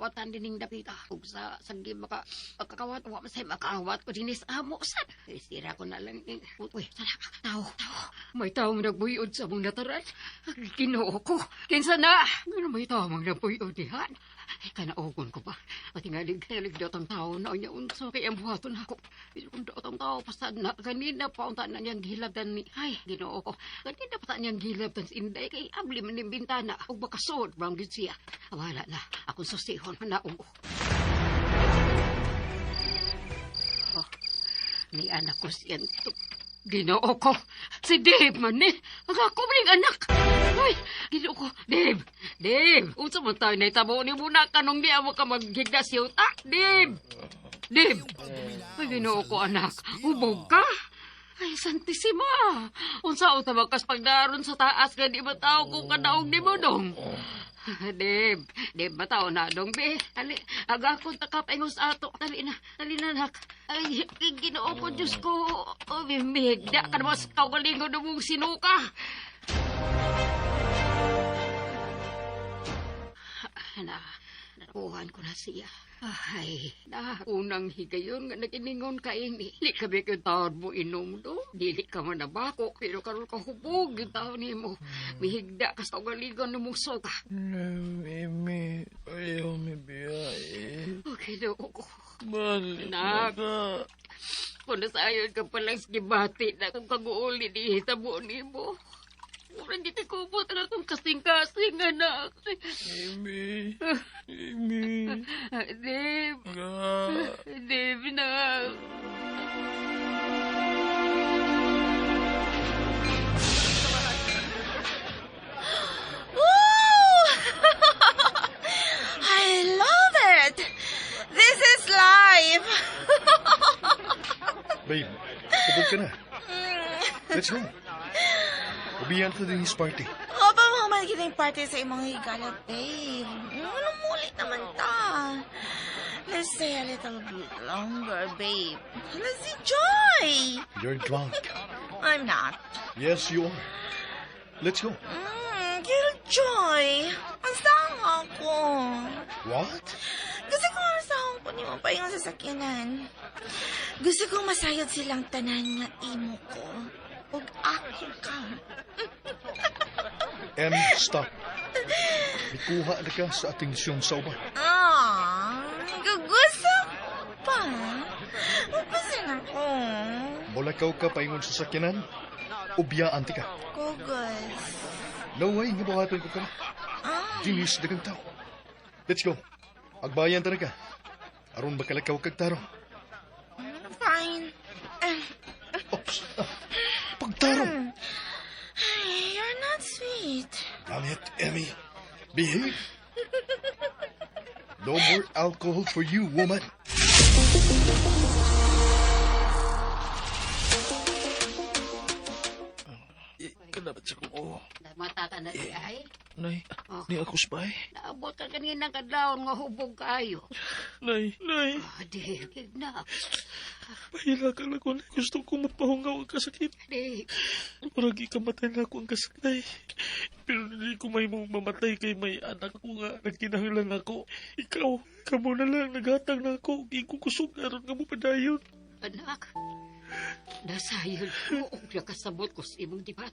kawatan dining dapita. Ug sa sagi maka pagkakawat, wa man say makawat ko dinis amo sad. Eh, sira ko na lang ning. Uy, sana tao, tao. May tao nagbuyod sa among nataran. Ginoo ko. Kinsa na? Ngano may tao mang nagbuyod dihan? Ay, kanaogon ko ba? Patingalig, tingalig datang tao na niya unsa kay ang buhaton ako. Pero kung datang tao pasad na kanina pa unta na niyang gilabdan ni. Ay, Ginoo ko. Kanina pa ta niyang gilabdan sa Inday kay abli man ning bintana ug makasod bang gid siya. Wala na. Akong susihon manaog. Oh, ni anak ko siyan to. Ginoo ko. Si Dave man ni. Ang ako ning anak. Uy, Ginoo ko. Dave, Dave. Unsa man tayo nahitabo ni muna kanong di amo ka maghigda siya. Ah, Dave. Dave. Ay, Ginoo ko anak. Hubog ka. Ay, Santisima. Unsa unta ba kas pagdaron sa taas nga di ba tao kung kadaog ni mo dong? Dave, Dave, bataw na dong, be. Dali, aga akong takap ay sa ato. Dali na, nak. Ay, Ginoo ko, Diyos ko. Oh, mimig, da ka naman sa kaugalingon mong sinuka. Na, nakuhan ko na siya. Ay, na, unang higayon nga naginingon ka ini. Di ka ba taon mo inom do? Dili ka man nabako, pero karon ka hubog yung taon nimo. Mihigda ka sa kaugalingon mong suka. Mimi, ayaw mi biyahe. Okay, do ko. Balik Nak. na ka. Kung nasayon ka palang sa gibati na kung kaguuli ni hitabo nimo. Murang di kubot na itong kasing-kasing, anak. Mimi, Mimi, Dave, ga. Dave na. Woo! I love it! This is life! Babe, hubog ka na. Let's go. Ubiyan ka din his party. O, pa mga man kita yung party sa imong higala, babe. Ano mulit naman ta? Let's stay a little bit longer, babe. Let's enjoy! You're drunk. I'm not. Yes, you are. Let's go. Killjoy! Ang ako. What? Gusto ko ang sahong ko ni mo pa yung sasakyanan. Gusto kong masayod silang tanan nga imo ko. Ug ako ka. Em, stop. Mikuha na ka sa atensyon sa uban. Ah, gugusto pa. Upasin ako. Mulakaw ka paingon sa sakyanan. Ubiyaan ti ka. Kugus. No way, nga buhaton ko ka. Ah, Dinis dagang tao. Let's go. Agbayan ta na ka. Aron makalakaw kag tarong. Fine. Oops. Ah, pagtarong. Ay, you're not sweet. Damn it, Emmy. Behave. No more alcohol for you, woman. Kalabat sa kong Mata ka na di ay. Nay, Oh. ni ako spy. Naabot ka kanina kadlawon nga hubog kayo. Nay, nay, Ah, Dave, na. pahila ka lang ko. Gusto ko mapahungaw ang kasakit. Dave, Murag ikamatay na ako ang kasakit, nay. Pero hindi ko may mong mamatay kay may anak ko nga nagkinahanglan ako. Ikaw, kamo na lang naghatag na ako. Ikukusog na ron nga mo padayon. Anak. Nasayon ko og nakasabot ko sa imong dibat.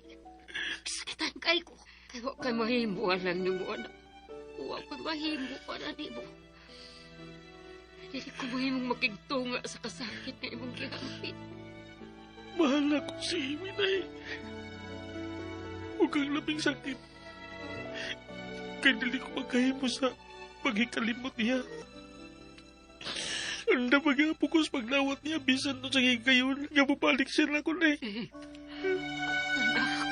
Sakitan kay ko. Kay wa kay mahimo lang nimo, anak. Wa ko'y mahimo para nimo. Dili ko mahimong makigtunga sa kasakit na imong gihampit. Mahal ako si Amy, nay. Huwag kang labing sakit. Kaya dili ko magkahimo sa paghikalimot niya. Ang maghapon ko sa paglawat niya, bisan no sa higayon, nga mabalik siya na ko, nay. Anak.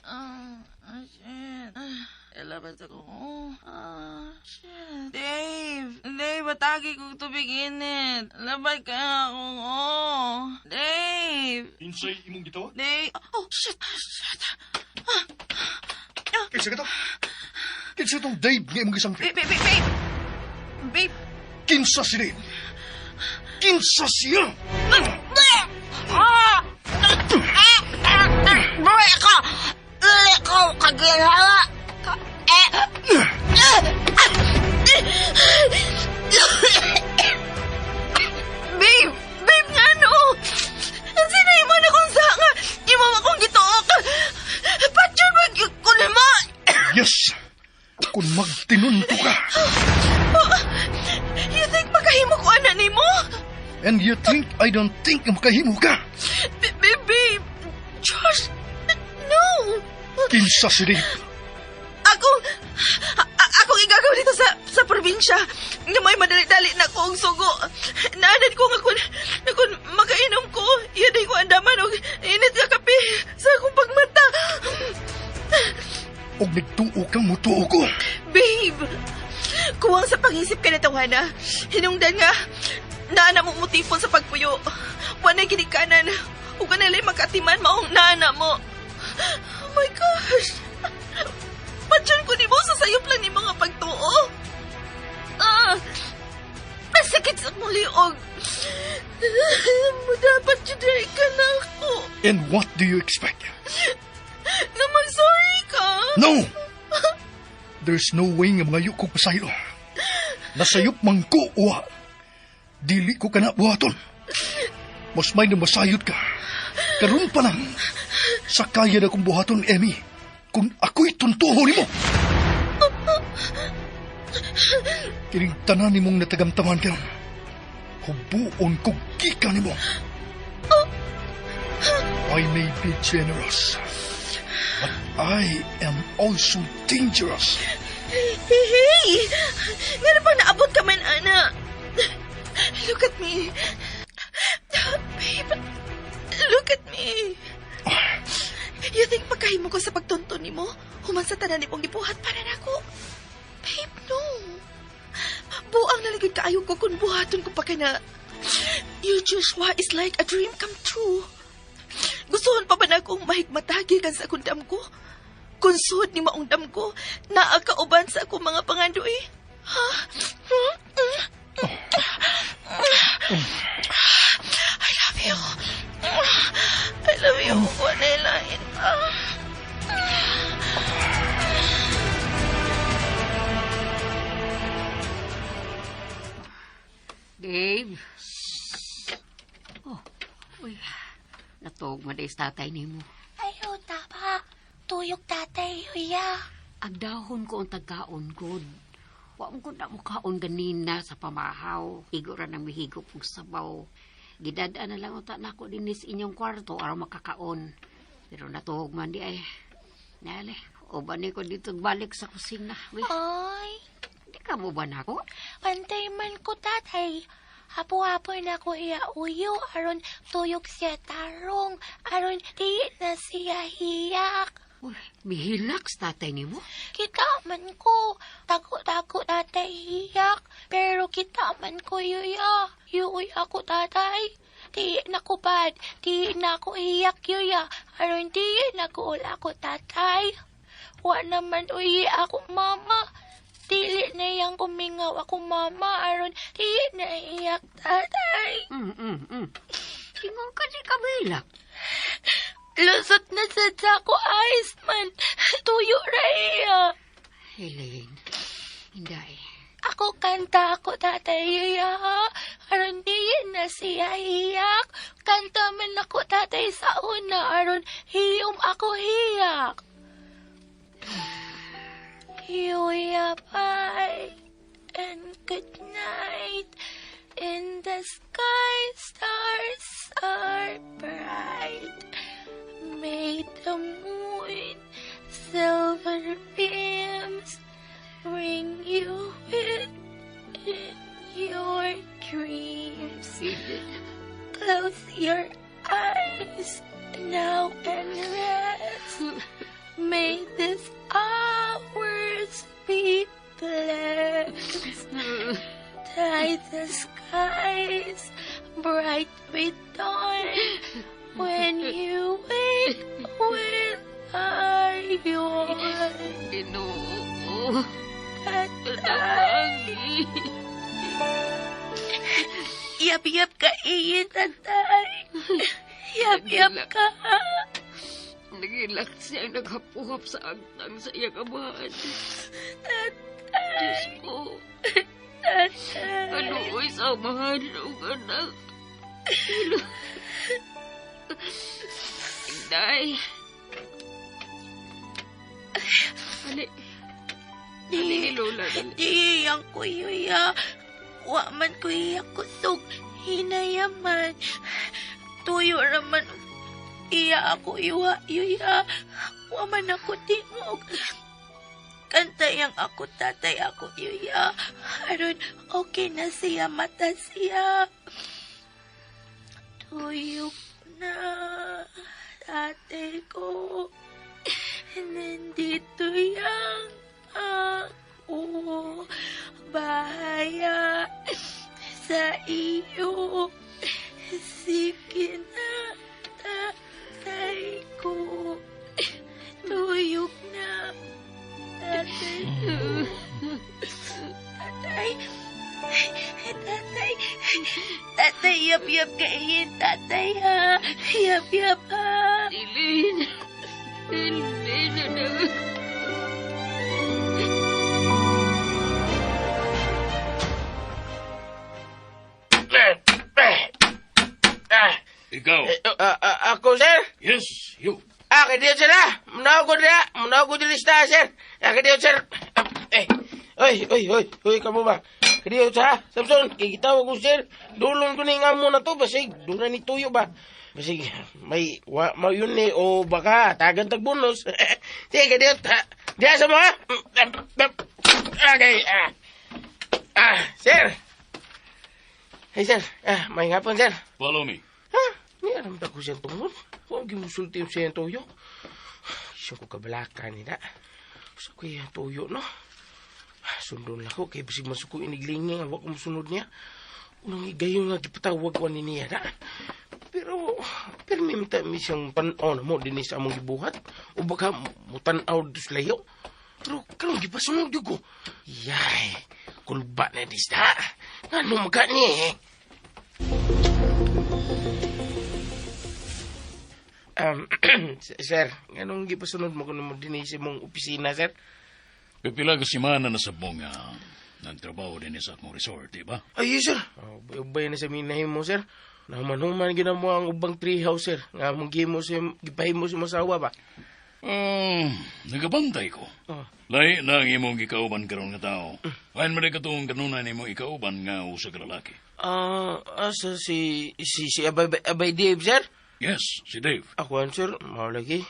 Ah, shit. Ah, Ilabat ako. Ah, shit. Dave! Dave, atagi kong tubig init. Labay ka akong, oh. Dave! Insay imong gitawag? Dave! Oh, shit! Shit! Kinsa ka to? Kinsa tong Dave nga imong gisangpit? Babe, babe, babe! Babe! Kinsa si Dave? Kinsa siya? Ah! Ah! Sorry ako! Dili ko kaginhawa! Eh! Babe! Babe, nga no? Ang sinay mo na kung saan nga imo akong gituok! Patyon mag mo! Yes! Kung magtinunto ka! You think makahimo ko ana nimo? And you think I don't think makahimo ka? Babe, babe! Josh! No! Kinsa si Dave? Akong igagaw dito sa probinsya. Nga may madali-dali na ko ang sugo. Naanad ko nga kun makainom ko, iyan ko andaman og init nga kape sa akong pagmata. Og nagtuo kang mutuo ko. Babe! Kuwang sa pangisip ka na tawana. Hinungdan nga, naana mo mutipon sa pagpuyo. Wanay ginikanan. Ug kanila'y makatiman maong naana mo. Oh my gosh! Patyon ko ni mo sa sayop lang ni mga pagtuo. Ah! Masakit sa mong liog. Dapat yun ka na ako. And what do you expect? Na mag-sorry ka. No! There's no way nga mga ko pasaylo. Nasayop man ko, uwa. Dili ko ka na buhaton. Mas may na masayod ka. Karon pa lang, sa kaya na kong buhaton, Emmy, kung ako'y tuntuho nimo. Kining tanan nimong natagamtaman karon. Hubuon kog kika nimo. I may be generous, but I am also dangerous. Hey, hey! Nga na pang naabot ka man, Ana? Look at me. Babe, look at me. You think pagkahimo ko sa pagtunto nimo, human sa tanan nimong gibuhat para nako? Babe, no. Buang naligid kaayo ko kung buhaton ko pa ka na. Your Joshua is like a dream come true. Gustuhon pa ba na akong mahigmatagi kan sa akong damgo? Kung suod ni maong damgo, naa kauban sa akong mga pangandoy. Ha? Hmm? I love you. I love you. Wala lain pa. Dave. Oh, uy. Natuog man sa tatay nimo. Ayaw, tama. Tuyok tatay, huya. Ang dahon ko ang tagaon, god. Wa mo na mo kaon ganina sa pamahaw. Higo ra nang mihigop og sabaw. Gidad-an na lang unta nako dinhi sa inyong kwarto aron makakaon. Pero natuog man di ay. Nale, uban ni ko dito balik sa kusina. Uy, Ay, di ka mo ba nako? pantay man ko tatay. Hapo-hapo na ko iya uyo, aron tuyok siya tarong, aron di na siya hiyak. Uy, mihilak sa tatay nimo? Kita man ko, tago-tago tatay hiyak, pero kita man ko yuya. Yuoy ako tatay. Di na ko bad, di na ko hiyak yuya, aron di na ko ula ko tatay. Wa naman uyi ako mama. Dili na yang kumingaw ako mama, aron di na iyak tatay. Ingon ka di ka mahilak. Lusot na sad sa ko eyes man. Tuyo ra iya. Helene, hinday. Ako kanta ako tatay iya. Aron di na siya hiyak. Kanta man ako tatay sa una aron hiyom ako hiyak. Yuya bye and good night. In the sky stars are bright. May the moon silver beams bring you with in your dreams. Close your eyes now and rest. May these hours be blessed. Dye the skies bright with dawn. When you wake with a yawn. Ginoo. Tatay. Yap-yap ka iyin, tatay. Yap-yap ka. Nagilak siya naghapuhap sa agtang sa iyang amahan. Tatay! Diyos ko. Tatay! Kaluoy sa amahan ug anak. Inday. Dali. Dali ni Lola, dali. Di ang kuyuya. Wa man ko iya kusog. Hinayaman. Tuyo raman. Iya ako yuha yuya. Wa man ako tingog. Kantayang ako tatay ako yuya. Aron okay na siya mata siya. Tuyok na tatay ko. Nandito yang ako. Bahaya sa iyo. Sige na, tatay ko. Tuyok na, tatay ko. Tatay, tatay, tatay, yap-yap kayin, tatay ha. Yap-yap ha. Ilin. Ilin, anak. Ikaw. Ako, sir? Yes, you. Ah, kay Diyo, sir, ah. Munaw ko dira. Munaw ko diri sir. Ah, kay Diyo, sir. Eh, oy, oy, oy, oy, kamo ba? Kay Diyo, sir, ah. Samson, kay gitawag ko, sir. Dulon ko ni nga mo na to, basig. Doon na ni tuyo ba? Basig, may, wa, ma yun ni, o baka, tagan tag bonus. Sige, kay Diyo, ha. Diya sa mga. Okay, ah. Ah, sir. Hey, sir. Ah, may ngapon, sir. Follow me. Ha? Ni alam ta ko siyang tungod. Huwag yung musulti yung siyang tuyo. Siyang ko kabalaka nila. Sa ko yung tuyo, no? Sundon lang ko. Kaya bisig masuko iniglinging. Awak ko musunod niya. Unang igayon nga gipatawag ko ni niya na. Pero, pero may mi siyang tanaw na mo din sa among gibuhat. O baka mo tanaw dos layo. Pero karon gipasunod gyud ko. Yay, kulba na dis ta. Ano magani eh? Sir, anong gipasunod mo kuno mo dinhi sa imong opisina, sir? Pipila ka semana na sa bunga. Nagtrabaho din sa akong resort, di ba? Ay, yes, sir. Oh, ubay na sa minahin mo, sir. Nahuman-human gina mo ang ubang treehouse, sir. Nga mong gimo sa gipahimo sa masawa ba? Nagabantay ko. Oh. Lahi na ang imong gikauban karon nga tao. Hain man katong kanunay nimo ikauban nga usa ka lalaki. Asa si si si Abay, Abay Dave, sir? Yes, si Dave. Ako, sir. Mao lagi.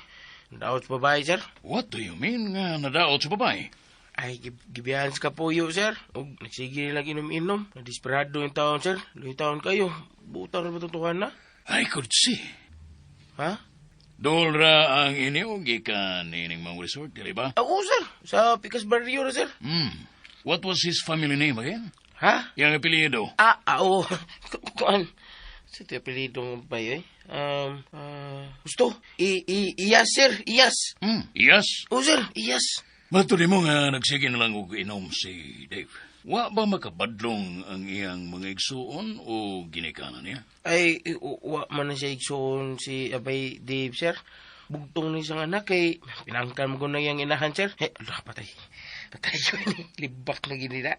Daot sa babae, sir. What do you mean nga nadaot sa babae? Ay, gibiyahan sa kapuyo, sir. Og nagsige lang inom-inom. Nadesperado yung taon, sir. Luy taon kayo. Butang na ba tutukan na? I could see. Ha? Dolra ang inyo gikan ining mga resort, di ba? Ako, sir. Sa Picas Barrio na, sir. What was his family name again? Ha? Yang apelyido. Ah, oo. Kuan. Sa ito apelyido ng bayo, eh. Gusto? Iyas, sir. Iyas. Iyas? Oo, sir. Iyas. Mato mo nga nagsige na lang og inom si Dave. Wa ba makabadlong ang iyang mga igsuon o ginikanan niya? Ay, wa man na siya igsuon si Abay Dave, sir. Bugtong ni siyang anak kay pinangkan mo ko na iyang inahan, sir. Eh, ala, patay. Patay yun. Libak na ginila.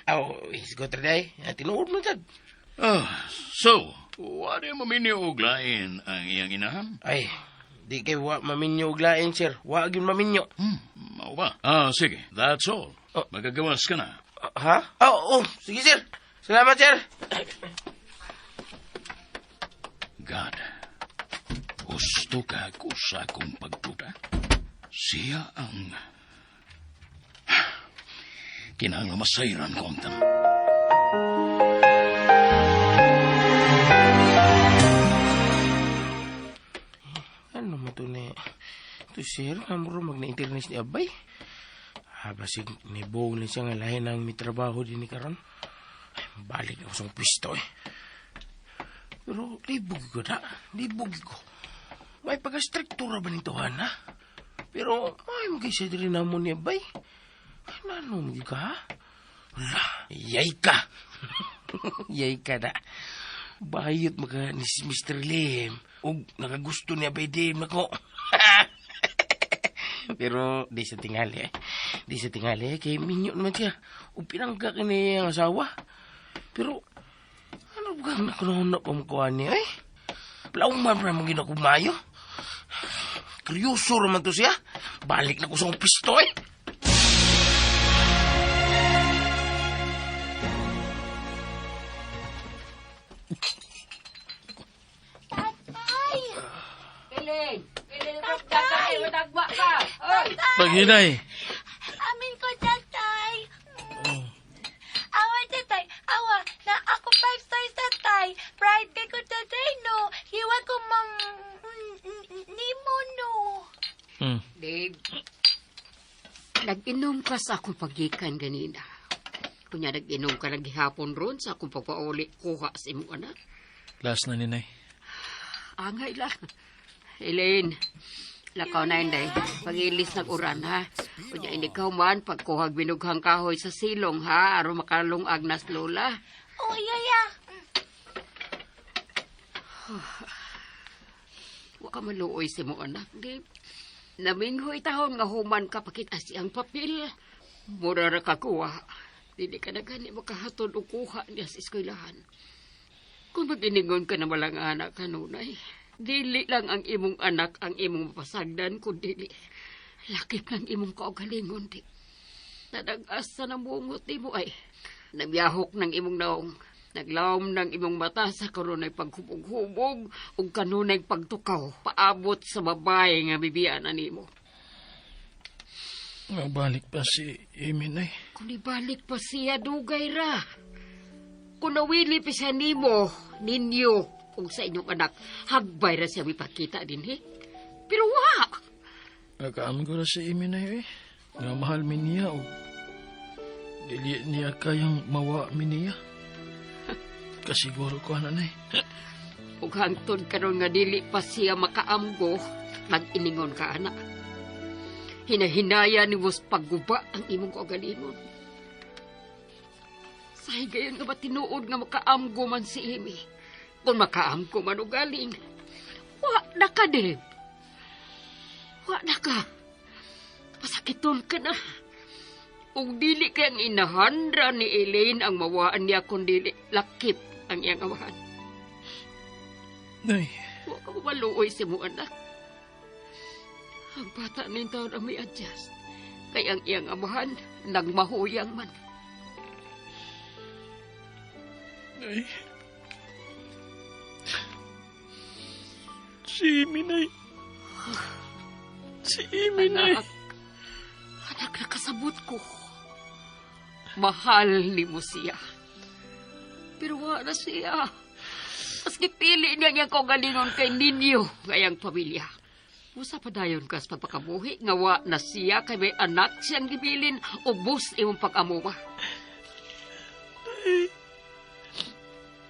Aw, isgot rin ay. Tinuod mo, sir. So, wa di maminyo og lain ang iyang inahan? Ay, di kay wa maminyo og lain, sir. Wa gyud maminyo. Mao ba? Sige. That's all. Oh. Magagawas ka na. Ha? Oh, oh, sige, sir. Salamat, sir. God, gusto ka ko sa akong pagduda. Siya ang... Kinahanglan masayran ko ang tanan. Ano mo to ni... Ito, sir, amro mag na-internet ni Abay. Basig, nibuo na siya nga lahi ng may trabaho din ni karon. Ay, balik ako sa pwesto eh. Pero libog ko na, libog ko. May pagka-struktura ba nito, ha? Pero, ay, magkisa din na mo ni Abay. Ay, nano mo ka, ha? Wala, yay ka. Yay ka na. Bayot maka ni Mr. Lim. Og nakagusto ni Abay Lim nako. Pero di sa tingali eh. Di sa tingali eh. Kay minyo naman siya. O pinangga ka ni ang asawa. Pero, ano ba kang nakunahon na pamkuha niya eh? Plauman pa naman ginakumayo. Kuryoso naman to siya. Balik na ko sa akong pisto eh. Tatay! Piling! Piling! Tatay! Matagba ka! Oy! Paghinay. Amin ko, tatay! Awa, tatay! Awa! Na ako 5 stars, tatay! Pride kay ko, tatay, no! Hiwa ko, mam... Nimo, no! Dave, nag-inom ka sa akong pagikan ganina. Kunya nag-inom ka naghihapon ron sa akong pagpauli kuha sa imong anak. Last na ni, Nay. Angay lang. Elaine, lakaw na inday. Pagilis ng uran, ha? Kunya inikaw man, pagkuhag binughang kahoy sa silong, ha? Aron makalungag nas lola. Oh, yaya! Wa ka maluoy sa imong anak, Dave. Naminghoy tahon nga human ka pakita siyang papel. Mura ra ka kuha. Dili ka na gani makahatod og kuha niya sa eskwelahan. Kung mag-iningon ka na malang anak kanunay, dili lang ang imong anak ang imong mapasagdan, kun dili. Lakip lang imong kaugalingon, di. Nadag-asa na mungot di mo ay. Nabyahok ng imong naong. Naglawom ng imong mata sa kanunay paghubog-hubog ug kanunay pagtukaw. Paabot sa babae nga bibiyan na nimo. Mabalik pa si Amy, Nay. Kung ibalik pa siya, dugay ra. Kung nawili pa siya nimo, ninyo, ug sa inyong anak, hagbay ra siya mipakita din, he. Pero wa! Nakaam ko na si Amy, Nay, eh. Nga mahal mi niya, o dili niya kayang mawa mi niya. Kasiguro ko, ana, Nay. Ug hangtod karon nga dili pa siya makaamgo, mag-iningon ka, anak. Hinahinaya ni Vos pagguba ang imong kaugalingon. Sa higayon nga ba tinuod nga makaamgo man si Amy? Kung makaamgo man o galing, wa na ka, Dave. Wa na ka. Pasakiton ka na. Ug dili kay ang inahandra ni Elaine ang mawaan niya kung dili lakip ang iyang amahan. Nay, Wa ka maluoy si mo anak. Ang bata ning taon ang may adjust. Kay ang iyang amahan, nagmahuyang man. Nay. Si Amy, Nay. Si Amy, Nay. Anak, anak, nakasabot ko. Mahal ni mo siya. Pero wala siya. Maski pili niya niya kaugalingon kay ninyo, ngayang pamilya. Usa pa dayon kas pagpakabuhi, nga wa na siya kay may anak siyang gibilin, ubos imong pag-amuwa.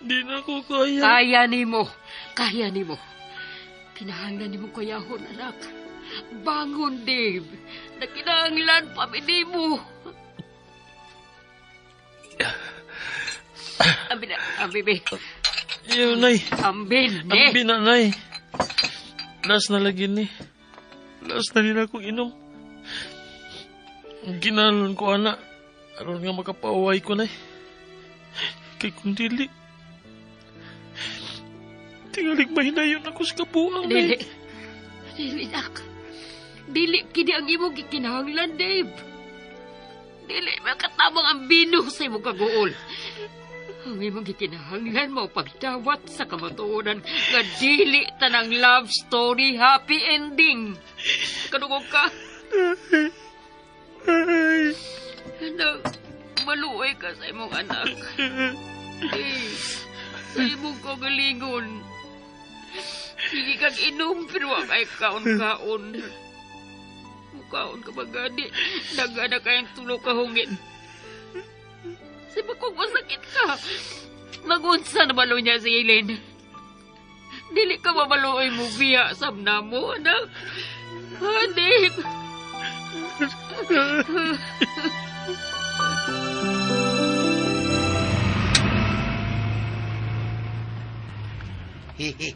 Di na ko kaya. Kaya nimo, kaya nimo. Kinahanglan nimo kayahon, anak. Bangon, Dave. Nakinahanglan pa mo. Abi na, abi, be. Iyo, Nay. Ambin, ne. Ambi na, Nay. Last na lagi ni. Last na nila akong inom. Ginalon ko, ana. Aron nga makapaaway ko, Nay. Kay kung dili, tingalig mahinayon ako sa kabuang, Dili. Nay. Dili, nak. Dili, kini ang imong gikinahanglan, Dave. Dili, makatabang ang bino sa imong kaguol. Ang imong gikinahanglan mo pagdawat sa kamatuoran nga dili tanang love story happy ending. Kadungog ka. Anak, maluoy ka sa imong anak. Eh, sa imong kagalingon. Sige kag inom pero wa kay kaon-kaon. Mukaon ka magani. Nagana kayang tulo ka hungit. Sa kung masakit ka. Magunsa na balo niya si Elaine. Dili ka mabaluoy mo biya sa namo, anak. Ah, Dave. Hehe.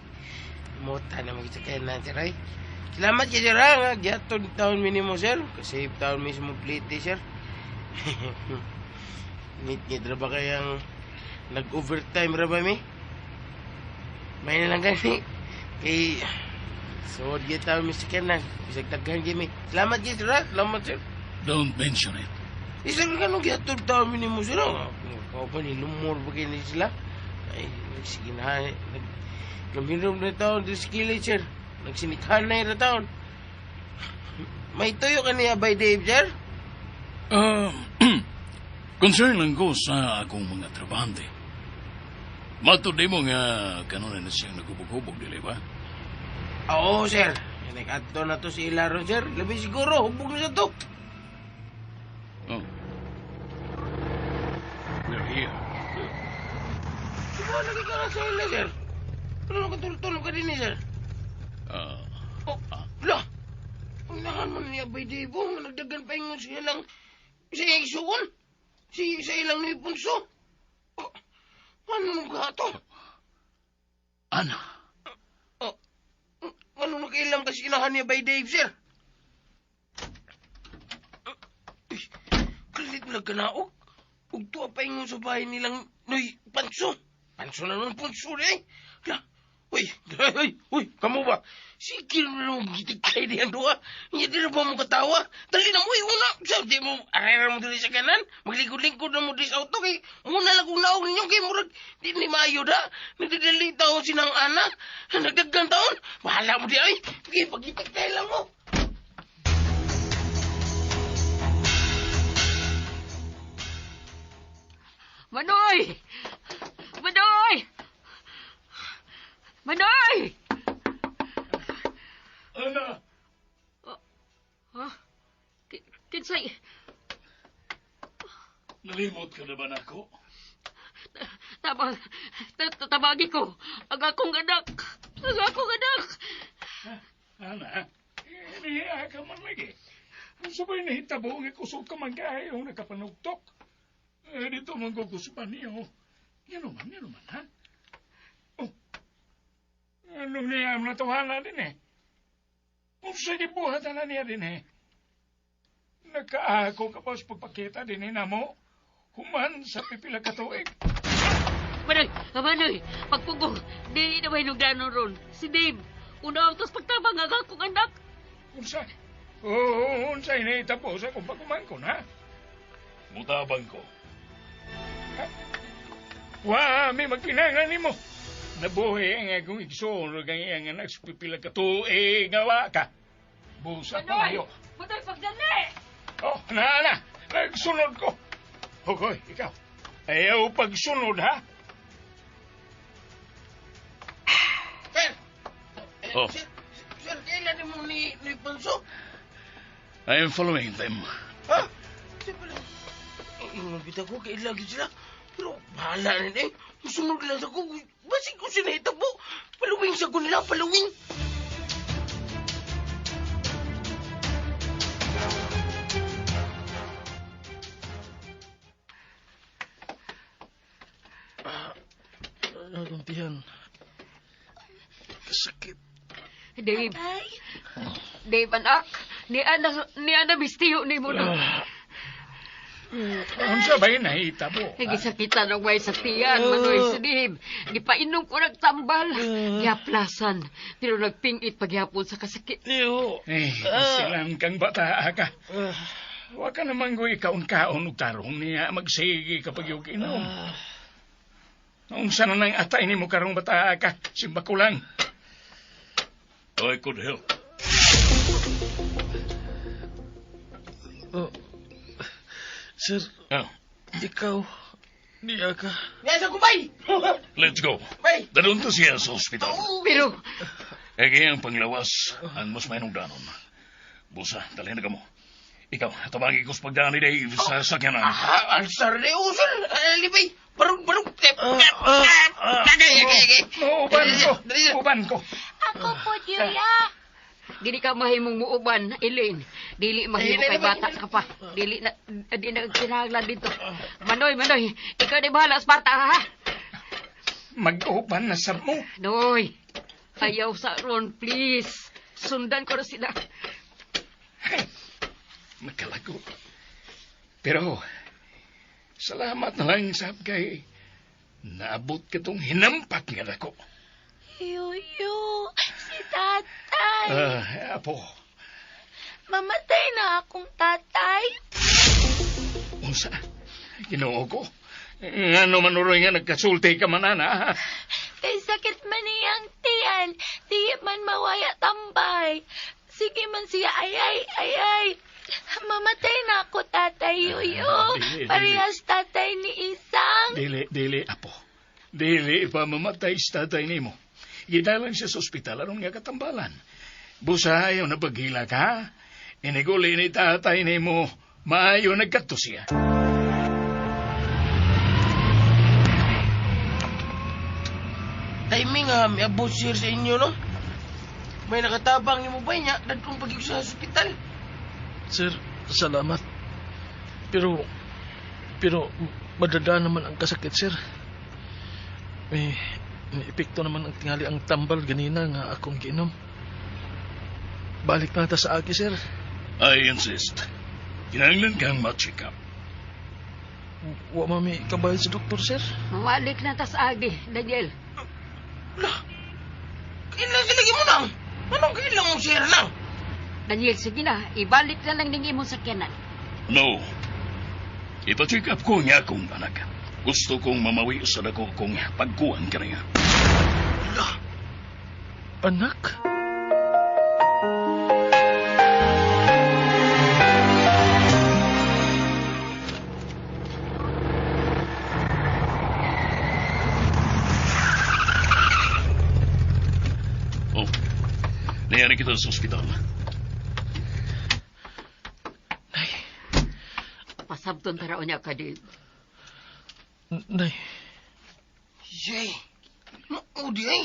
Mota na mo kita kaya natin, ay. Salamat kay sir ha, nga gihatod taon mi nimo sir. Kasave taon mi sa mong plite sir. Ngit-ngit ra ba kayang nag-overtime ra ba mi? May na lang gani. Kay suod gyud taon mi sa kanan. Bisag daghan gyud mi. Salamat gyud sir ha. Salamat sir. Don't mention it. Eh, sir, kanong gihatod taon mi nimo sir? Kau pa ni lumor ba kayo ni sila? Ay, sige na. Nagkaminom na taon din sa kilid, sir. Nagsinikahan na yung taon. May tuyo ka niya by Dave, sir? Concern lang ko sa akong mga trabahante. Matod mo nga kanon na siyang nagubog-hubog, dili ba? Oo, sir. Nag-adto na to si Ilaron, sir. Labi siguro, hubog na sa to. Oh. We're here. Siguro lagi ka na sa ila, sir. Ano nakatulog-tulog ka din eh, sir? Oh, la! Unahan mo na niya by Dave, oh. Nagdagan pa ingon siya lang sa iyang isuon. Si, sa ilang ni Punso. Oh, ano nung ka to? Ana, Oh, ano nakailam kasi inahan niya by Dave, sir? Uy, kalit mo nagkanaog. Ug tuwa pa ingon sa bahay nilang Noy Panso. Panso na naman punso na eh. Hala, uy, uy, uy, kamo ba? Sige na naman gitigkay diyan duha. Hindi na ba mo katawa? Dali na mo, uy, una. Sa, di mo, arera mo dili sa kanan. Maglikod-lingkod na mo dili sa auto. Kay, muna lang kung naog ninyo. Kay, murag, di ni maayo da. Nagdadali taon sinang ana. Nagdaggan taon. Bahala mo di ay. Kay, pag-itigkay lang mo. Manoy! Manoy! Manoy! Ana! Ha? Kinsay? Nalimot ka na ba nako? Tabang, tabagi ko. Ang akong anak. Ang akong anak. Ana, niya ka man lagi. Ang sabay nahitabo nga kusog ka man kayo nakapanugtok. Eh, dito man kukusupan niyo. Yan naman, ha? Oh, anong niya na tuhala din eh? Kung sa gibuhatan na niya din eh. Nakaako ka pa sa pagpakita din eh namo. Human sa pipila ka tuig. Manoy, Manoy, pagpugong, di na may nugdano ron. Si Dave, una ang tas pagtabang ang akong anak. Unsa? Oo, unsa inahitabo sa kung pagumangkon, ha? Mutabang ko. Wa, may magkinahanglan nimo. Nabuhi ang akong igsoon ug ang iyang anak sa pipila ka tuig nga wa ka. Busa ko Manoy, kayo. Manoy, pagdali! Oh, na, na, nagsunod ko. Hugoy, ikaw. Ayaw pagsunod, ha? Sir! Oh. Sir, sir, kailan mo ni Punso? I am following them. Ha? Sir, pala. Ingon bitaw ko, kailan gyud sila. Pero bahala na eh. Musunod lang sa ko. Basig ko sinahitabo. Paluwing sa ko nila, paluwing. Akong tiyan. Kasakit. Dave, Ay, Dave, anak. Ni Ana mistiyo ni mo na. Unsa ba yung nahitabo? Gisakitan og way sa tiyan, Manoy, si Dave. Gipainom ko nagtambal. Giaplasan. Pero nagpingit pagyapon sa kasakit. Iyo. Eh, silang kang bata ka. Wa ka naman ko ikaon-kaon og tarong niya magsige kapag yung inom. Unsa na nang atay nimo karong bata ka, simba ko lang. I could help. Oh. Sir, Oh, ikaw, niya ka. Nasa ko, bay! let's go. Bay! Dadun to siya sa ospital. Pero, E kaya ang panglawas, ang mas may danon. Busa, dalhin na ka mo. Ikaw, tabagi ko sa pagdaan ni Dave sa sakyanan. Ah, alsar ni usol. Alibay. Barug, barug. Agay, agay, agay. Uban ko, uban ko. Ako po, Yuya. Dili ka mahimong muuban, Elaine. Dili mahimo kay bata ka pa. Dili na, di na kinahanglan dito. Manoy, Manoy, ikaw na bahala sa bata, ha? Mag-uban na sab mo. Noy, ayaw sa ron, please. Sundan ko na sila. Nakalagot. Pero, salamat na lang sab kay naabot ka tong hinampak nga dako. Yuyo, si tatay. Apo. Mamatay na akong tatay. Unsa? Ginoo ko. Ngano man uroy nga nagkasulti ka man, ana. Kay sakit man niyang tiyan. Di man mawaya tambay. Sige man siya, ay, ay, ay, ay. Mamatay na ako, Tatay Yuyo. Dili, dili. Parehas tatay ni Isang. Dili, dili, apo. Dili pa mamatay sa tatay nimo. Gidalan siya sa ospital aron nga katambalan. Busa ayaw na paghilak, ha? Iniguli ni tatay nimo, maayo nagkadto siya. Timing ha, may abot sir sa inyo, no? May nakatabang ni mo ba niya? Dadong pag sa ospital. Sir, salamat. Pero madada naman ang kasakit, sir. May epekto naman ang tingali ang tambal ganina nga akong giinom. Balik na ta sa agi, sir. I insist. Kinahanglan kang ma-check up. Wa mami kabayad sa doktor, sir. Mawalik na ta sa agi, Daniel. Lah, kailan sila mo nang? Anong kailan mo, sir, nang? Daniel, sige na. Ibalik na lang ning imong sakyanan. No. Ipa-check up ko niya akong anak. Gusto kong mamawi sa dako kong pagkuhan ka niya. Lah, Anak? Oh, nayari kita sa ospital. Nay. Pasabton tara niya ka, Dave. Nay. Yay! Maudi ay!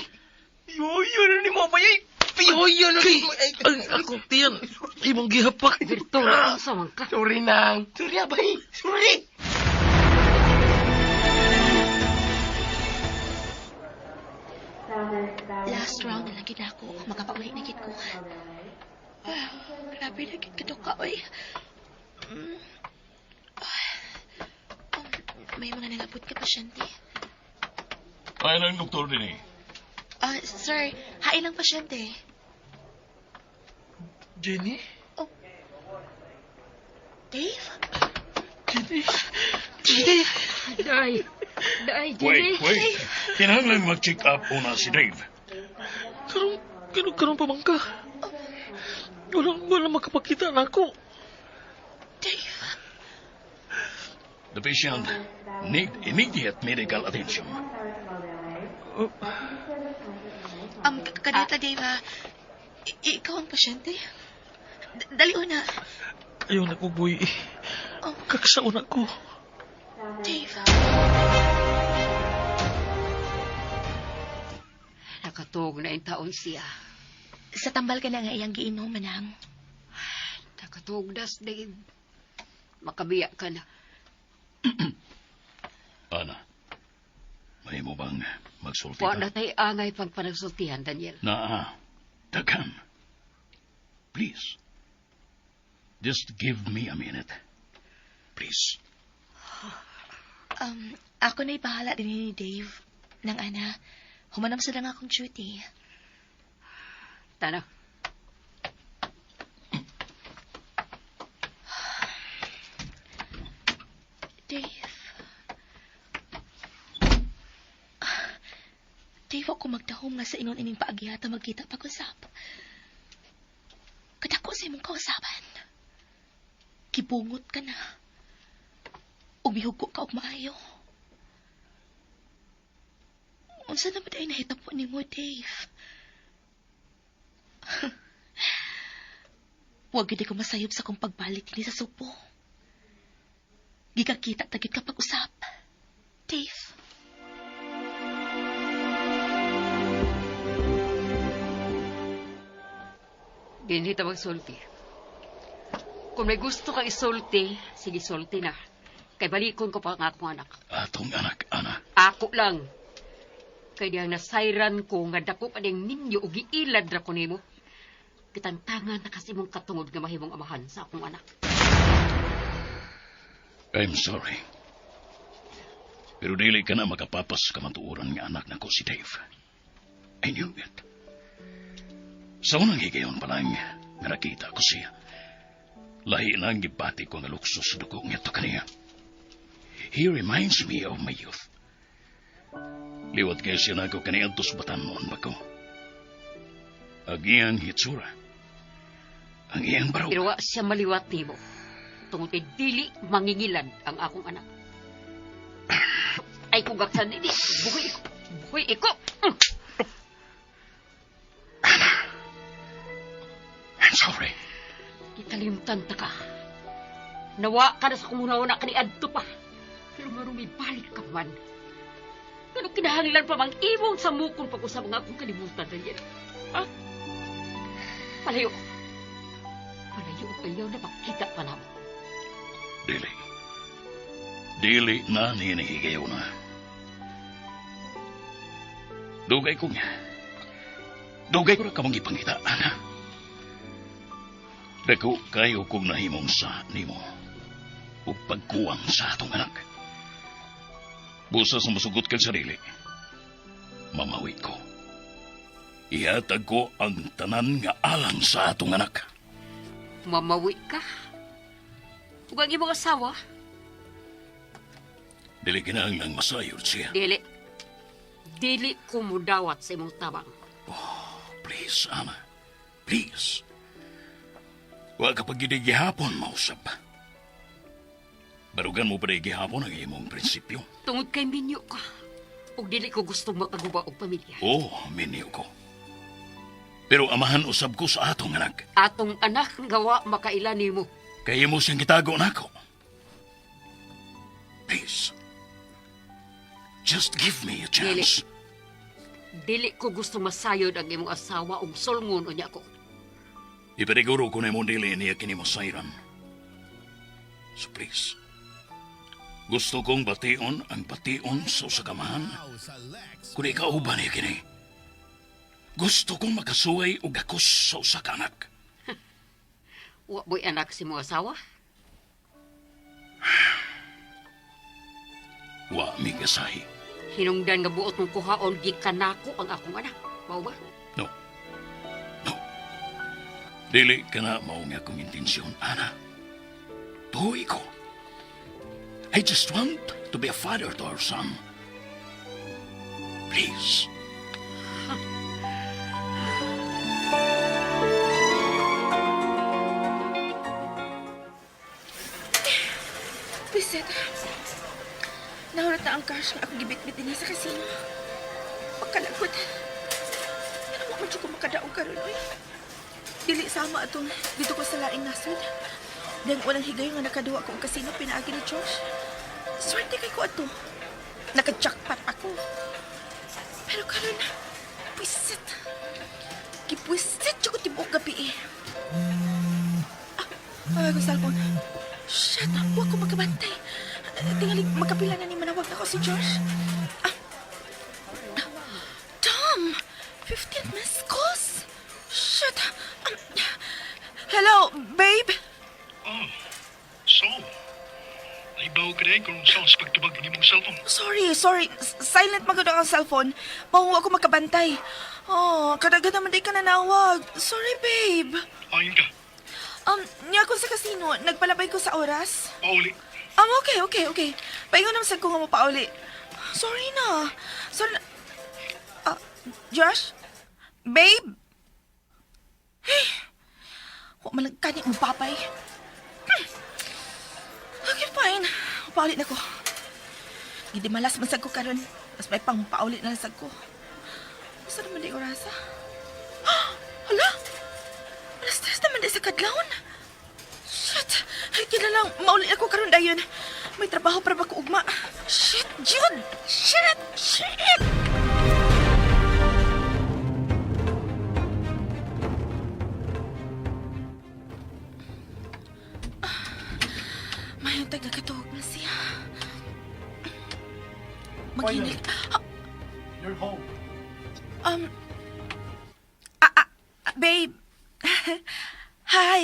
Yoyo na ni mo ba yay? Yoyo na ni mo ay! Ang akong tiyan, imong gihapak. Virtual, unsa man ka? Sorry nang! Sorry abay! Sorry! Last round na lang gid ako. Makapauli na gid ko. Grabe na gid kaduka, oy. May mga nangabot ka pasyente. Ay lang, doktor din eh. Sir, hain lang pasyente. Jenny? Oh. Dave? Jenny? Jenny? Day. Day, Jenny. Wait. Kinahanglan mag-check up una si Dave. Karong pa man ka. Walang makapakita na ako. Dave? The patient need immediate medical attention. Kadita, Dave, ha? Ikaw ang pasyente? Dali una. Ayaw na ko, boy. Oh. Kaksaon ako. Dave. Nakatuog na yung taon siya. Sa tambal ka na nga iyang giinom, manang. Nakatuog das, Dave. Makabiya ka na. Ana, may mo bang magsulti Wa ka? na tayo angay pang panagsultihan, Daniel. Naa, daghan. Please. Just give me a minute. Please. Ako na'y bahala din ni Dave. Nang ana, humanam sa lang akong duty. Tana. Dave. Dave, ako magdahom nga sa ingon ining paagyata magkita pag-usap. Kadako sa imong kausaban. Kibungot ka na. Umihugo ka og maayo. Unsa naman ay nahitabo nimo, Dave? Huwag gid ko masayop sa kong pagbalik dinhi sa Subo. Gikakita tagit ka pag-usap. Dave. Dinhi ta magsulti. Kung may gusto kang isulti, sige sulti na. Kay balikon ko pa ang akong anak. Atong anak, Ana. Ako lang. Kay diyang nasayran ko nga dako pa ding ninyo og giilad ra ko nimo. Kitantangan na kasi mong katungod nga mahimong amahan sa akong anak. I'm sorry. Pero dili ka na makapapas kamatuoran nga anak nako si Dave. I knew it. Sa unang higayon pa lang, nga nakita ko siya. Lahi na ang gibati ko nga lukso sa dugo nga to kaniya. He reminds me of my youth. Liwat kay siya nako kaniadto sa batan-on ba ko. Ang iyang hitsura. Ang iyang barog. Pero wa siya maliwat nimo. Tungod kay dili mangingilad ang akong anak. Ay kung gaksan ini, buhi ko. Buhi ko. I'm sorry. Gikalimtan ta ka. Nawa ka na sa kumuna-una ka ni adto pa. Pero nganong mibalik ka man. Pero kinahanglan pa mang imong samukon pag-usab nga akong kalibutan, Daniel. Ha? Palayo. Palayo o ayaw na makita pa namo. Dili. Dili na ninihigayo na. Dugay ko nga. Dugay ko na kamong ipangita, Ana. Dako kayo kong nahimong sa nimo. Ug pagkuwang sa atong anak. Busa sa masugot kag sarili. Mamawi ko. Ihatag ko ang tanan nga alang sa atong anak. Mamawi ka. Ug ang imong asawa, Dili kinahanglang masayod siya. Dili. Dili ko mudawat sa imong tabang. Please, Ana. Please. Wa ka pa gyud gihapon mausab. Barugan mo pa gihapon ang imong prinsipyo. Tungod kay minyo ka. Ug dili ko gusto makaguba og pamilya. Oh, minyo ko. Pero amahan usab ko sa atong anak. Atong anak nga wa makaila nimo. Kay imo siyang gitago nako. Please. Just give me a chance. Dili ko gusto masayod ang imong asawa ug sulngon unya ko. Ipaniguro ko na imong dili niya kini masayran. So please. Gusto kong bation ang bation sa usa ka amahan. Kung ikaw ba niya kini? Gusto kong makasuway og gakos sa usa ka anak. Wa mo'y anak si imong asawa? Wa mi gasahi. Hinungdan nga buot mong kuhaon gikan nako ang akong anak. Mao ba? No. No. Dili ka na mao nga akong intensyon, Ana. Tuoy ko. I just want to be a father to our son. Please. Bisit. Nahurat na ang cash nga akong gibitbit dinhi sa casino. Pagkalagot. Ngano wa man jud ko makadaog karon oy. Dili sama atong didto ko sa laing nasod. Dahil walang higayon nga nakaduwa ko og casino pinaagi ni Josh. Swerte kay ko ato. Naka-jackpot ako. Pero karon, bwisit. Gibwisit jud ko tibuok gabi eh. Ah, ay, ko cellphone. Shit, wa ko makabantay. Tingali, magkapila na ni manawag ako si Josh. Ah, Tom! 15 missed calls. Shit. Hello, babe? Oh, so, naibaw ka rin kung saan sa pagtubag ng imong cellphone. Sorry, sorry. Silent man gud ang cellphone. Mao ako makabantay. Oh, kadagan naman di ka nanawag. Sorry, babe. Ayon ka, Niya ako sa casino. Nagpalabay ko sa oras. Pauli. Okay. Paingon naman sa ko nga mo pauli. Sorry na. Sorry na. Ah, Josh? Babe? Hey! Wa man lang kani mo papay. Okay, fine. Pauli na ko. Gidimalas man sad ko karon. Mas may pang pauli na lang sad ko. Asa naman di orasa? Hala! 3:00 naman di sa kadlawon. Shit! Ay, kailangan mauli ako karon dayon. May trabaho para ba ko ugma? Shit, Jude! Shit! Shit! Mayong taga-katuog na siya. Maghinil. Finally. You're home. Ah, ah, babe. Hi.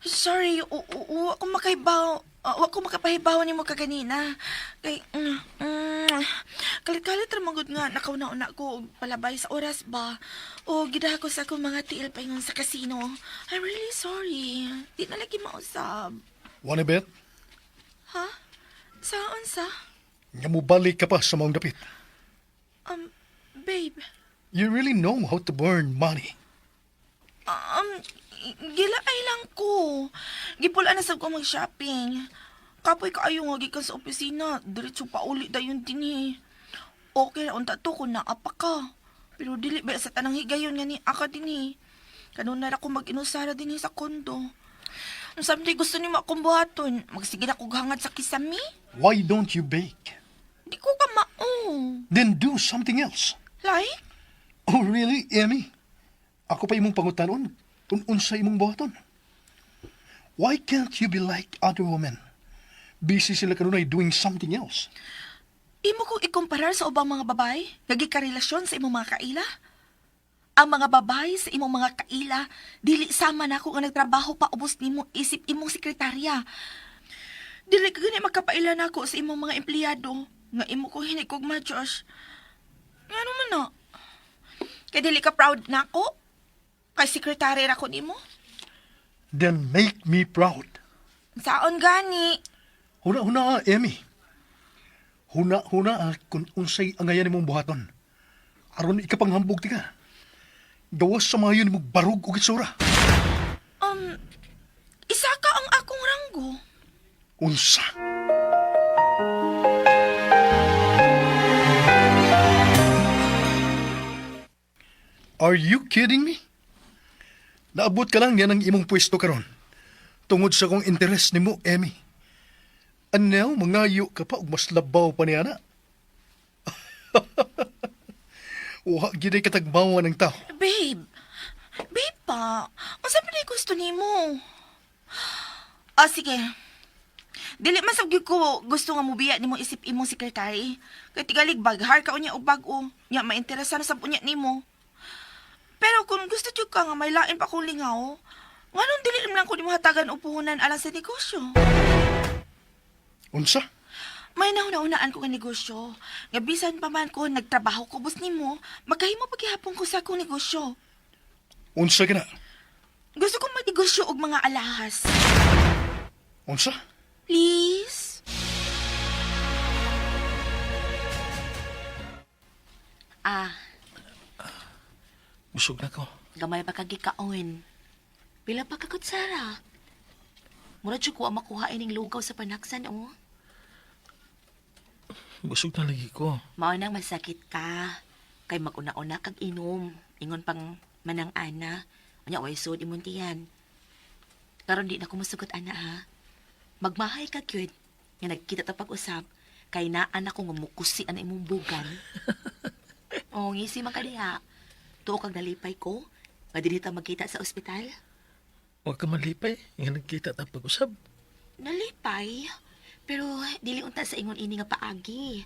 Sorry, wa ko makahibaw. Wa ko makapahibaw nimo kaganina. Kay kalit-kalit ra man gud nga nakauna-una ko og palabay sa oras ba. O gidaha ko sa akong mga tiil paingon sa casino. I'm really sorry. Di na lagi mausab. Wanna bet? Ha? Saan sa? Nga mobalik ka pa sa maong dapit. Babe. You really know how to burn money. Gilaay lang ko. Gipulaan na sab ko mag-shopping. Kapoy kaayo nga gikan sa opisina, diretso pa uli dayon dinhi. Okay ra unta to kung naa pa ka. Pero dili ba sa tanang higayon nga ni aka dinhi. Kanunay ra ko mag-inusara dinhi sa kondo. Someday gusto nimo akong buhaton, magsige na kog hangad sa kisami. Why don't you bake? Di ko ka mao. Then do something else. Like? Oh, really, Emmy? Ako pa imong pangutanon kung unsa imong buhaton. Why can't you be like other women? Busy sila kanunay doing something else. Imo kong ikumparar sa ubang mga babae, nga gikarelasyon sa imong mga kaila? Ang mga babae sa imong mga kaila, dili sama nako nga nagtrabaho pa ubos nimo isip imong sekretarya. Dili ka gani makapaila nako sa imong mga empleyado, nga imo kong hinikugma, Josh. Ngano man na? Kay dili ka proud nako? Kay sekretarya ra ko nimo? Then make me proud. Saon gani? Huna-huna, Emmy. Huna-huna kung unsay angayan nimong buhaton. Aron ikapanghambog ti ka. Gawas sa mayo nimong barug og itsura. Isa ka ang akong ranggo. Unsa? Are you kidding me? Naabot ka lang yan ang imong pwesto karon. Tungod sa kong interes nimo, Emmy. And now, mangayo ka pa og mas labaw pa niya na. Wa gyud ay katagbawan ng tao. Babe, babe pa, unsa pa ni gusto nimo? Ah, sige. Dili man sab gyud ko gusto nga mobiya nimo isip imong sekretary. Kay tigalig baghar ka unya og bag-o, nya mainteresan sab unya nimo. Pero kung gusto jud ka nga may lain pa kong lingaw, nganong dili man lang ko nimo hatagan og puhunan alang sa negosyo? Unsa? May nahuna-hunaan ko nga negosyo. Nga bisan pa man ko nagtrabaho ko bus nimo, makahimo paghihapon ko sa akong negosyo. Unsa ka na? Gusto kong magnegosyo og mga alahas. Unsa? Please? Ah, Busog na ko. gamay pa kagikaon. Pila pa ka kutsara? Mura jud ko ang makuha ining lugaw sa panaksan, oh. Busog na lagi ko. Mao nang masakit ka. Kay maguna-una kag inom. Ingon pang manang ana. Unya way sud imong tiyan. Karon di na ko musugot ana ha. Magmahay ka gyud nga nagkita ta pag-usab kay naa na ko nga mukusi ana imong bugan. Oh, ngisi man ka diha. Tuo kag nalipay ko nga dinhi ta magkita sa ospital. Huwag ka malipay. Nga nagkita ta pag-usab. Nalipay. Pero dili unta sa ingon ini nga paagi.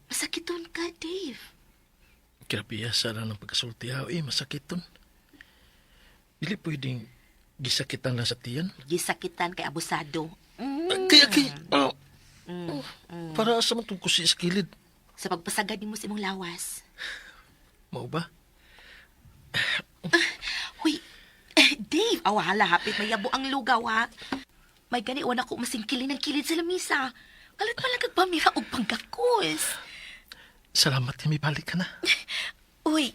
Masakiton ka, Dave. Grabe sana ng pagkasulti ha. Eh, masakit ton. Dili pwedeng gisakitan lang sa tiyan. Gisakitan kay abusado. Kaya, kaya. Oh. Para sa man itong kusi sa kilid. Sa pagpasagad nimo sa imong lawas. Mao ba? Huy, Dave, aw hala, hapit mayabo ang lugaw ha. May gani wala ko masingkili ng kilid sa lamisa. Kalit pa lang kag og panggakos. Salamat nga may balik ka na. Uy,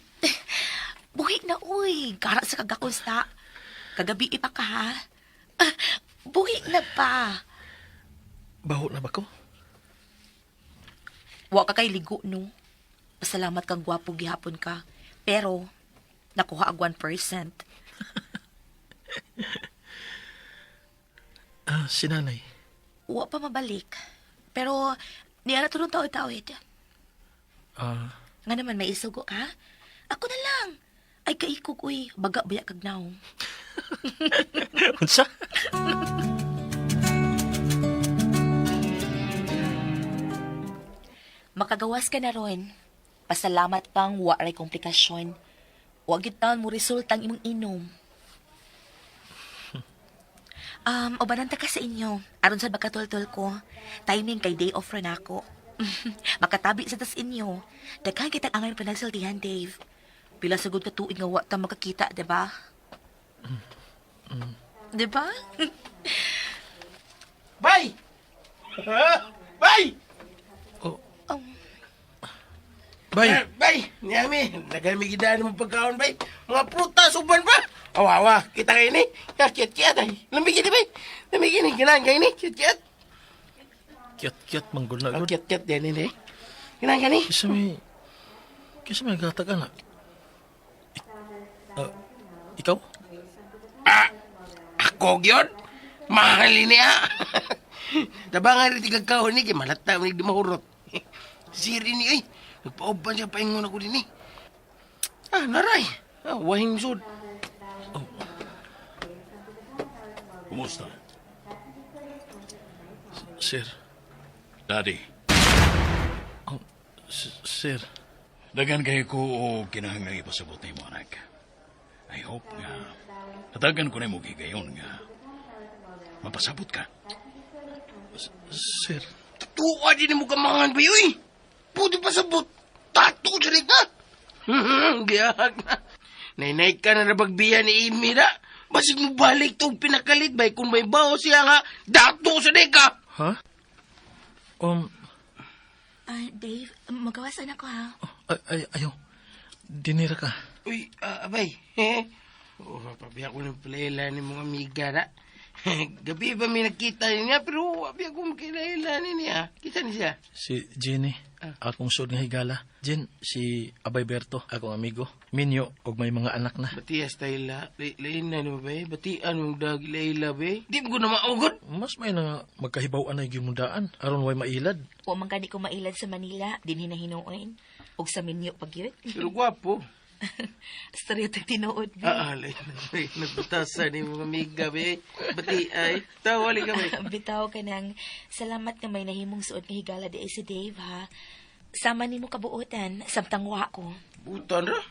buhi na uy. Gara sa kagakos ta. Kagabi ipa ka ha. Ah, buhi na pa. Baho na ba ko? Wa ka kay ligo no. Pasalamat kang gwapo gihapon ka. Pero nakuha ag 1%. Ah, si nanay. Wa pa mabalik. Pero niya na tulong tawid-tawid. Ah, Nga naman may isugo ka. Ako na lang. Ay kaikog uy, baga baya kag naong. unsa? Makagawas ka na ron. Pasalamat pang wa ray komplikasyon. Wa gid taon mo resulta ang imong inom. Ubanan ta ka sa inyo. Aron sa bakatultol ko. Timing kay day off ra nako. Makatabi sa tas inyo. Daghan kitang angay panagsultihan, Dave. Pila sagud ka tuig nga wa ta makakita, di ba? Di ba? Bay! Bay! Oh. Oh. Bay! Eh, bay! Niyami, nagami gidaan mo pagkaon, bay. Mga prutas, uban pa! Awa, awa, kita kayo ni. Kiyat-kiyat, ay. Lamig ini, bay. Lamig ini, kailangan kayo ni. Kiyat-kiyat. Kiyat-kiyat manggol na Oh, gud. kiyat-kiyat, yan ini. Kailangan ka ni. Kisa may gatag ana. Ikaw? Ah, ako gyud. Mahal ini ah. Tabangan rin tigagkaon ni, kay malata ni di mahurot. Siri ni, ay. Nagpauban siya, paingon ako din eh. Ah, naray. Ah, wahing sud. Kumusta? Sir. Daddy, Oh, sir. dagan kayo ko o kinahanglang ipasabot nimo anak. I hope nga hatagan ko nimo higayon nga mapasabot ka. Sir. Tuwa din mo kamangan ba yun? Pwede pa sabot. Tato sa ka. Giyag na. Nainay ka na nabagbiyan ni Amy na. Basig mo balik tong pinakalit bay kung may baho siya nga dato sa ka. Ha? Dave, magawasan ako ha. Ay, ay, ayaw. Dinira ka. Uy, abay. Oh, pabiya ko ng playla ni mga amiga na. Gabi ba may nakita niya pero abi ako makilala niya. Kita ni siya. Si Jenny, akong sud nga higala. Jen, si Abay Berto, akong amigo. Minyo, og may mga anak na. Batias tayo la. Lain na ni ba? Batian mong dag Layla ba? Di mo ko na maugod. Mas may na magkahibaw anay gimundaan aron way mailad. Wa man gani ko mailad sa Manila, dinhi na hinuon. Og sa minyo pag yun. Pero gwapo. Storya tag tinuod ba? Lain na. Nagbutasan ni mga amiga ba? Bati ay. Tawali ka ba? Bitaw ka nang salamat nga may nahimong suod nga higala di ay si Dave ha. Sama nimo kabuotan samtang wa ko. Butan ra.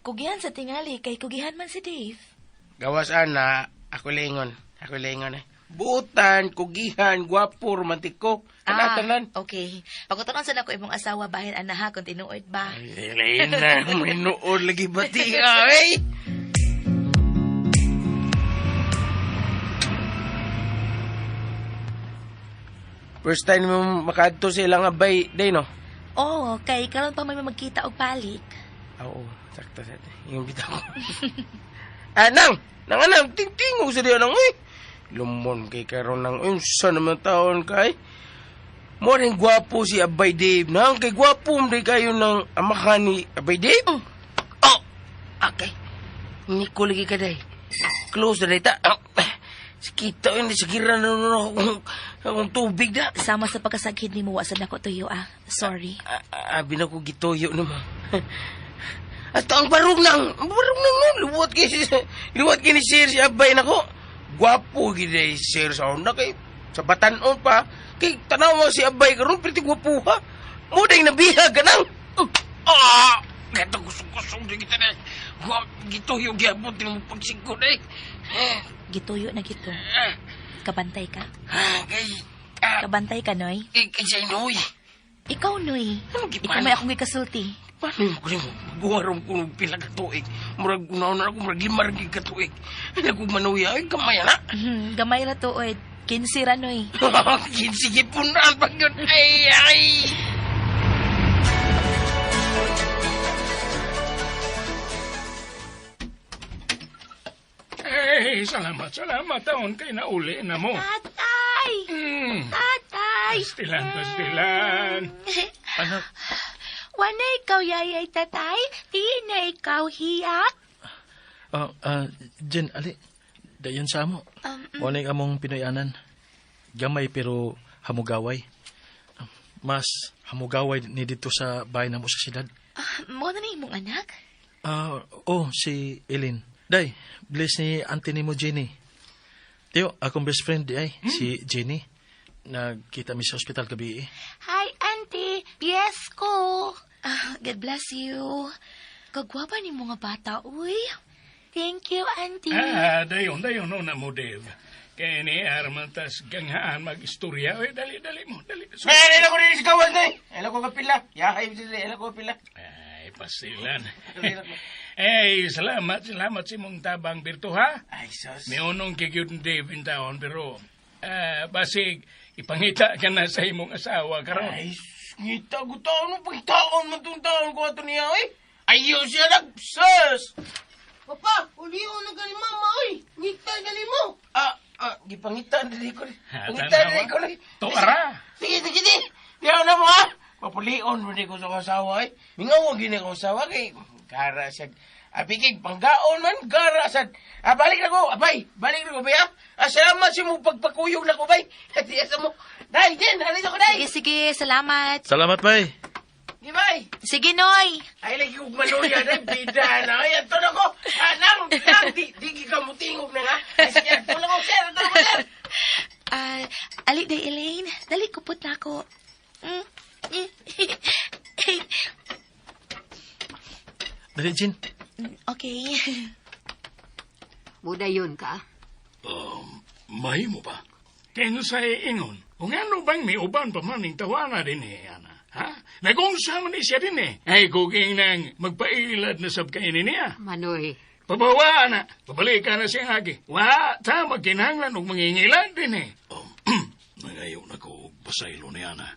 Kugihan sa tingali kay kugihan man si Dave. Gawas ana, ako lingon. Ako lingon eh. Butan, kugihan, gwapo, romantiko. Anatanan. Okay. Pagkutanon sa nako imong asawa bahin ana ha kung tinuod ba. Ay, lain na. May nood lagi bati ay. First time mo makaadto sa ilang abay, day no? Oo, kay karon pa may magkita og balik. Oo, sakto sa Yung bitaw ko. Nang! Nang anang, tingtingog sa diyan nang, uy! Lumon kay karon nang, uy, sa naman taon kay? Mo rin gwapo si Abay Dave nang, kay gwapo mo rin kayo ng amahan ni Abay Dave. Oh! Okay. Hindi ko lagi ka day. Close na data. Oh. Sikita yun, sigira na akong tubig na. Sama sa pagkasagid nimo wa sad nako tuyo ah. Sorry. Abi na ko gituyo naman. At ang barog nang, nun, luwat kay, luwat kay ni Sir si Abay nako. Gwapo gid ay Sir sa una kay sa batanon pa. Kay tanawa si Abay karon pretty gwapo ha. Mudeng nabihag ka nang. Ah! Gato kusog-kusog di kita na. Gituyo gyapon din mo pagsigod eh. Gituyo na gito. Kabantay ka. Kay Kabantay ka, Noy. Kay sa Noy. Ikaw, Noy. Ikaw may akong gikasulti. Paano yung kunin mo? Buharom ko nung pila ka tuig. Murag unaw na ako, murag lima rin ka tuig. Ay, ako manuya, ay, gamay na. Gamay ra tuod. 15 ra, Noy. 15 gipunan pag yun. Ay, ay! Ay, salamat, salamat. Taon kay nauli na mo. Tatay! Tatay! Pastilan, pastilan. Anak. Wala ikaw, yayay, tatay. Di na ikaw hiyak. Jen, ali. Dayon sa amo. Wala yung among Pinoyanan. Gamay pero hamugaway. Mas hamugaway ni dito sa bahay na mo sa siyudad. Mo na ni imong anak? Oh, si Eileen. Day, bless ni auntie ni mo, Jenny. Tiyo, akong best friend di ay, si Jenny. Nagkita mi sa ospital gabi eh. Hi, auntie. Yes ko. God bless you. Kagwapa ni mga bata, uy. Thank you, auntie. Ah, dayon, dayon, no na mo, Dave. Kaya ni Armantas ganghaan mag-istorya. Oy, dali, dali mo, dali. So, Ay, ko rin sa kawas na eh. Alam ko kapila. Yahay, sila. Alam ko kapila. Ay, pasilan. Ay, salamat, salamat sa imong tabang, Berto, ha? Ay, sus. May unong kikyut ni Dave in taon, pero basig, ipangita ka na sa imong asawa karon. Ay, ngita ko taon mo. Pagtaon mo itong taon ko ato niya, eh. Ayaw siya nag-sus! Papa, ulion na gani mama, oy. Ngita gani mo. Gipangita na ko. Ha, Pangita tanawa. na ko. Tuara! Sige, sige, sige. Diyaw na mo, ha? Papulion mo di ko sa kasawa, eh. Mingaw gini ko asawa, kay gara siya. Apikig, panggaon man, gara sad. Ah, balik na ko, abay, balik na ko, bay, ha? Ah, salamat sa imong pagpakuyog na ko, bay. At sa mo. Day, Jen, halin ako, day. Sige, sige, salamat. Salamat, bay. Di, bay. Sige, Noy. Ay, lagi kong maluya na, bida na. Ay, ato na ko. Ah, nang, nang, di, di ka mutingog na, ha? Ay, sige, ato na ko, sir, ato na ko, sir. Ah, ali day, Elaine. Dali, kupot na ako. Mm. Dali, Jean. Okay. Mudayon ka? Mahimo ba? Kinsay ingon, kung ano bang may uban pa man ning tawana din eh, ana. Ha? Nagungsa man ni siya din eh. Ay, kuking nang magpailad na sab kainin niya. Manoy, Pabawa na, pabalik ka na siya agi. Wa, ta magkinahanglan og mangingilad din eh. Nangayo na ko og pasaylo ni Ana.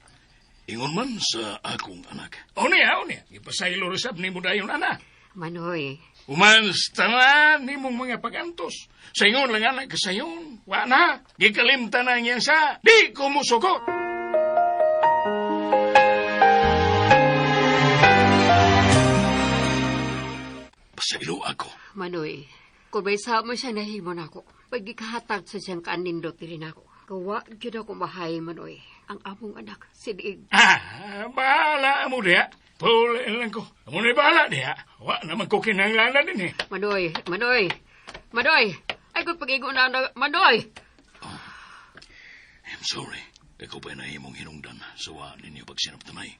Ingon man sa akong anak. O niya, o niya. Ipasaylo resab ni mo dayon, ana. Manoy, Umans tanan nimong mga pagantos. Sa ingon lang anak kasayon. Wa na, gikalimtan na niya sa, di ko musukot. Pasaylo ako. Manoy, kung may sama siya nahimo nako, pagikahatag sa siyang kanindot diri nako. Kawa gyud ako mahay, Manoy. Ang among anak, si Dave. Ah, bahala mo diha. Puli lang ko. Amo na bahala diha. Wa naman ko kinahanglanan din eh. Manoy, Manoy, Manoy! Ay, kung pag-igo na, Manoy! I'm sorry. Ikaw pa'y nahimong hinungdan sa wa ninyo pagsinabtanay.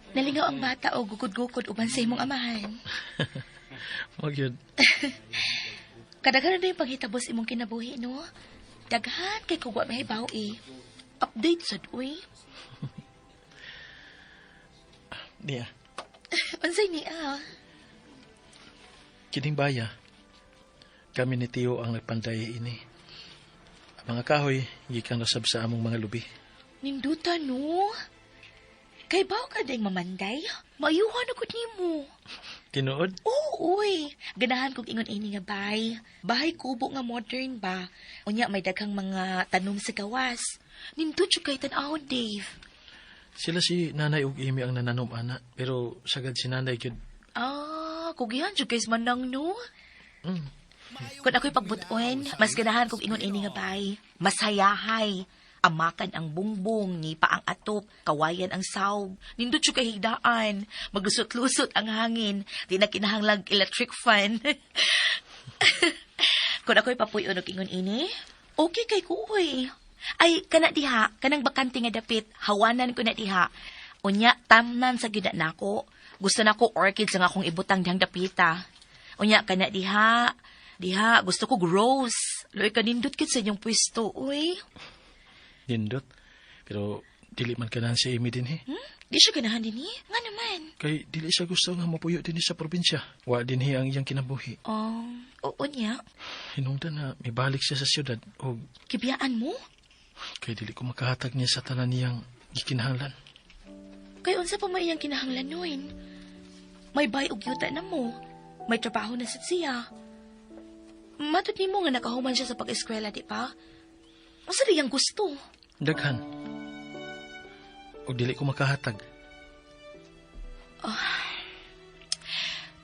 Nalingaw ang bata o gukod-gukod uban sa imong amahan. Wag yun. Kadaghan na yung paghitabos imong kinabuhi, no? Daghan kay kugwa mahibaw eh. Update sad, uy. Niya, Unsay niya? kining baya. Kami ni Tio ang nagpanday ini. Ang mga kahoy, gikan nasab sa among mga lubi. Ninduta, no? Kay baw ka ding mamanday? Mayuhan ako nimo. Tinuod? Oo, uy. Ganahan kog ingon ini nga bay. Bahay kubo nga modern ba? Unya may daghang mga tanom sa gawas. Nindot jud kay tan-awon, Dave. Sila si nanay ug imi ang nananom ana, pero sagad si nanay gyud. Ah, kugihan jud kay manang no. Kung ako'y pagbutuin, mas ganahan kog ingon ini nga bay. Masayahay. Amakan ang bungbong, nipa ang atop, kawayan ang sawb. Nindot jud kay higdaan. Maglusot-lusot ang hangin. Di na kinahanglang electric fan. Kung ako'y papuyon og ingon ini, okay kay kuoy. Ay, kana diha, kanang bakante nga dapit, hawanan ko na diha. Unya, tamnan sa gyud na nako. Gusto nako orchids ang akong ibutang dihang dapita. Unya, kana diha, diha, gusto ko rose. Luoy ka nindot kit sa inyong pwesto, uy. Nindot. Pero dili man kanahan si Amy din he. Di siya ganahan din eh. Nga naman. Kay dili siya gusto nga mapuyo din sa probinsya. Wa din he ang iyang kinabuhi. Oh, oo niya. Hinungdan na may balik siya sa siyudad o Kibiyaan mo? kay dili ko makahatag niya sa tanan niyang gikinahanglan. Kay unsa pa may iyang kinahanglan nun? May bay og yuta na mo. May trabaho na sad siya. Matod nimo nga nakahuman siya sa pag-eskwela, di ba? Unsa di gusto? Daghan. Og dili ko makahatag.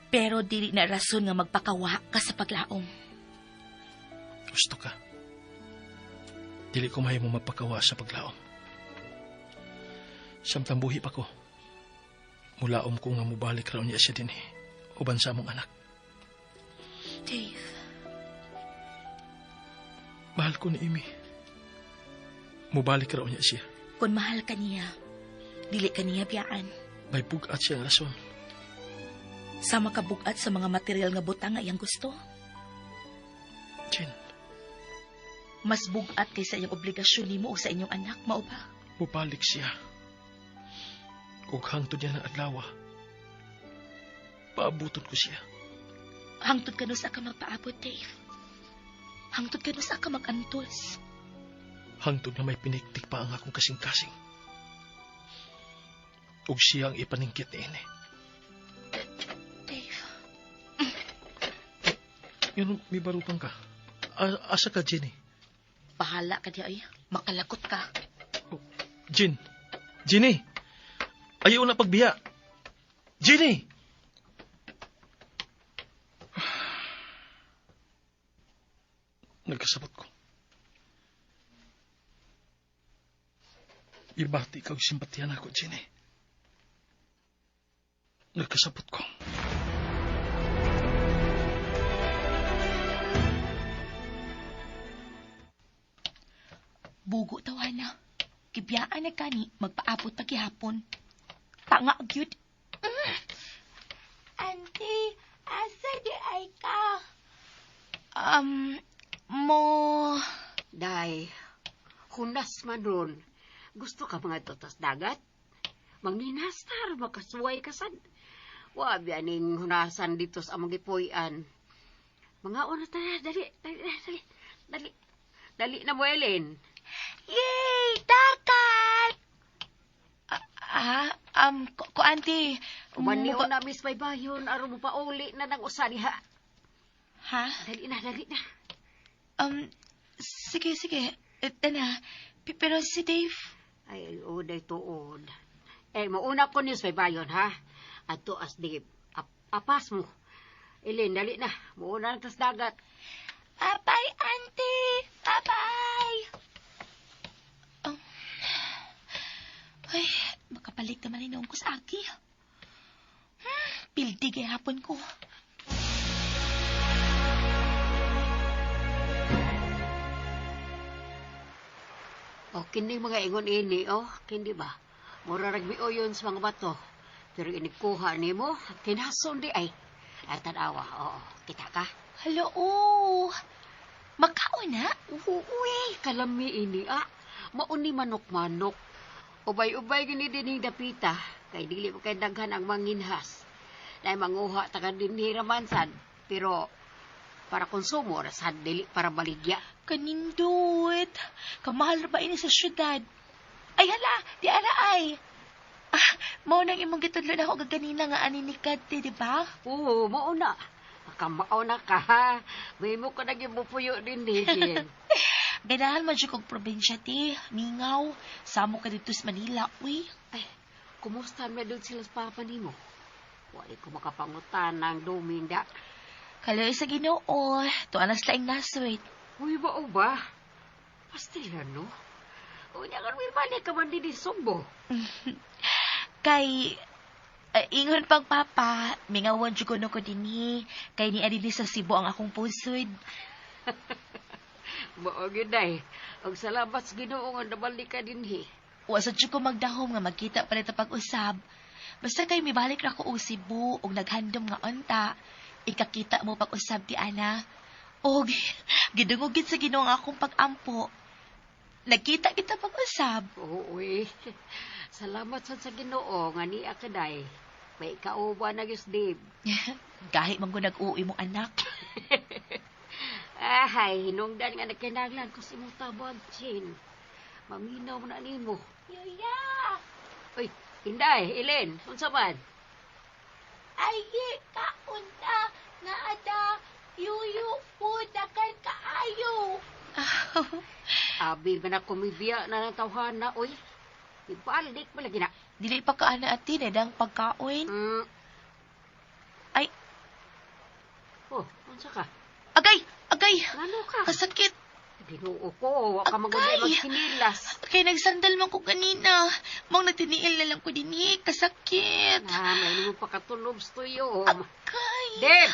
Pero dili na rason nga magpakawa ka sa paglaom. Gusto ka. Dili ko mahimo magpakawa sa paglaom. Samtang buhi pa ko, mulaom ko nga mubalik raw niya siya dinhi, uban sa among anak. Dave. Mahal ko ni Amy. Mubalik raw niya siya. Kung mahal ka niya, dili ka niya biyaan. May bugat siyang rason. Sama ka bugat sa mga material nga butang nga iyang gusto. Jen. Mas bugat kaysa iyang obligasyon nimo o sa inyong anak, mao ba? Mubalik siya. Ug hangtod niya ng adlaw. Paabuton ko siya. Hangtod ka no sa ka magpaabot, Dave. Hangtod ka no sa ka magantos. Hangtod nga may piniktik pa ang akong kasing-kasing. Ug siya ang ipaningkit ni ini. Dave. Yun, may barutang ka. Asa ka, Jenny? Bahala ka diya, ay. Makalagot ka. Oh, Jen. Jenny! Ayaw na pagbiya. Jenny! Nagkasabot ko. Ibati ka og simpatiyan ako, Jenny. Nagkasabot ko. Bugo tawana. Gibiyaan na kani, magpaabot pagihapon. Tanga, gyud. Auntie, asa di ay ka? Mo... Day, hunas man ron. Gusto ka mga tutas dagat? Mangninastar, makasuway ka sad. Wabi aning hunasan dito sa among gipuy-an. Mga una ta, dali, dali, dali, dali. Dali na mo, Ellen. Yay! Dagat! Ko, auntie. Umani na, Miss Baybayon, aron mo pauli na ng usa diha. Ha? Dali na, dali na. Sige, sige. Tana, pero si Dave... Ay, uday tuod. Eh, mauna ko niyo sa baybayon, ha? Ato as Dave. Apas mo. Ellen, dali na. Mauna na tas dagat. Bye-bye, auntie! Bye-bye! Ay, makabalik naman inoong ko sa aki. Pildi gihapon ko. O, kini mga ingon ini, oh, kini ba? Mura ragbi-o yun sa mga bato. Pero inikuha ni mo, kinason di ay. Ay, tanawa, oo, kita ka? Hala, oh. Makaon na? Uy, kalami ini, ah. Mauni manok-manok. Ubay-ubay gini din dapita, kay dili mo kay daghan ang manginhas. Dahil manguha ta ka din hiramansan, pero para konsumo, sad dili para baligya. Kanindot. Kamahal ba ini sa syudad? Ay hala, di ara ay. Ah, mao nang imong gitudlo na ako gaganina nga ani ni Kate, di ba? Oo, mao na. Kamao na ka, ha? May mo ka nagibupuyo din din. Ganahan man siya kog probinsya, ti. Mingaw. Samo ka dito sa Manila, uy. Ay, kumusta na doon sila sa papa nimo? Wala ko makapangutan ng duminda. Kaloy sa Ginoo, tuan na sila ang nasuit. Uy, ba o ba? Pastila, no? Unya ka may balik ka man din Sugbo. Kay, ingon pang papa, mingawan jud ko dinhi. Kay ni adili sa Cebu ang akong pusod. Mao gyud ay. Og salamat sa Ginoo nga nabalik ka dinhi. Wa sa jud ko magdahom nga magkita pa nito pag-usab. Basta kay mibalik ra ko og Cebu og naghandom nga unta. Ikakita mo pag-usab ti ana. Og gidungog gid sa Ginoo ang akong pag-ampo. Nagkita kita pag-usab. Oo, uy. Salamat sad sa Ginoo nga niya ka day. May kauban na gyud Dave. Gahi man ko nag-uwi mong anak. Ahay, hinungdan nga nagkinahanglan ko sa imong tabang, Chin. Maminaw mo na nimo. Yuya! Uy, Inday, Elen, unsa man? Ay, kaon na! Naada! Yuyu po, dagan kaayo! Abi man ako mibiya na ng tawhana, uy. Ibalik mo lagi na. Dili pa ka ana ati na pagkaon. Ay. Oh, unsa ka? Agay! Agay! Ano ka? Kasakit! Ginoo ko, wa ka magulay magsinilas. Kay nagsandal man ko kanina. Mong nagtiniil na lang ko dinhi, kasakit. Ah, may mo pa katulob sa tuyo. Agay! Deb!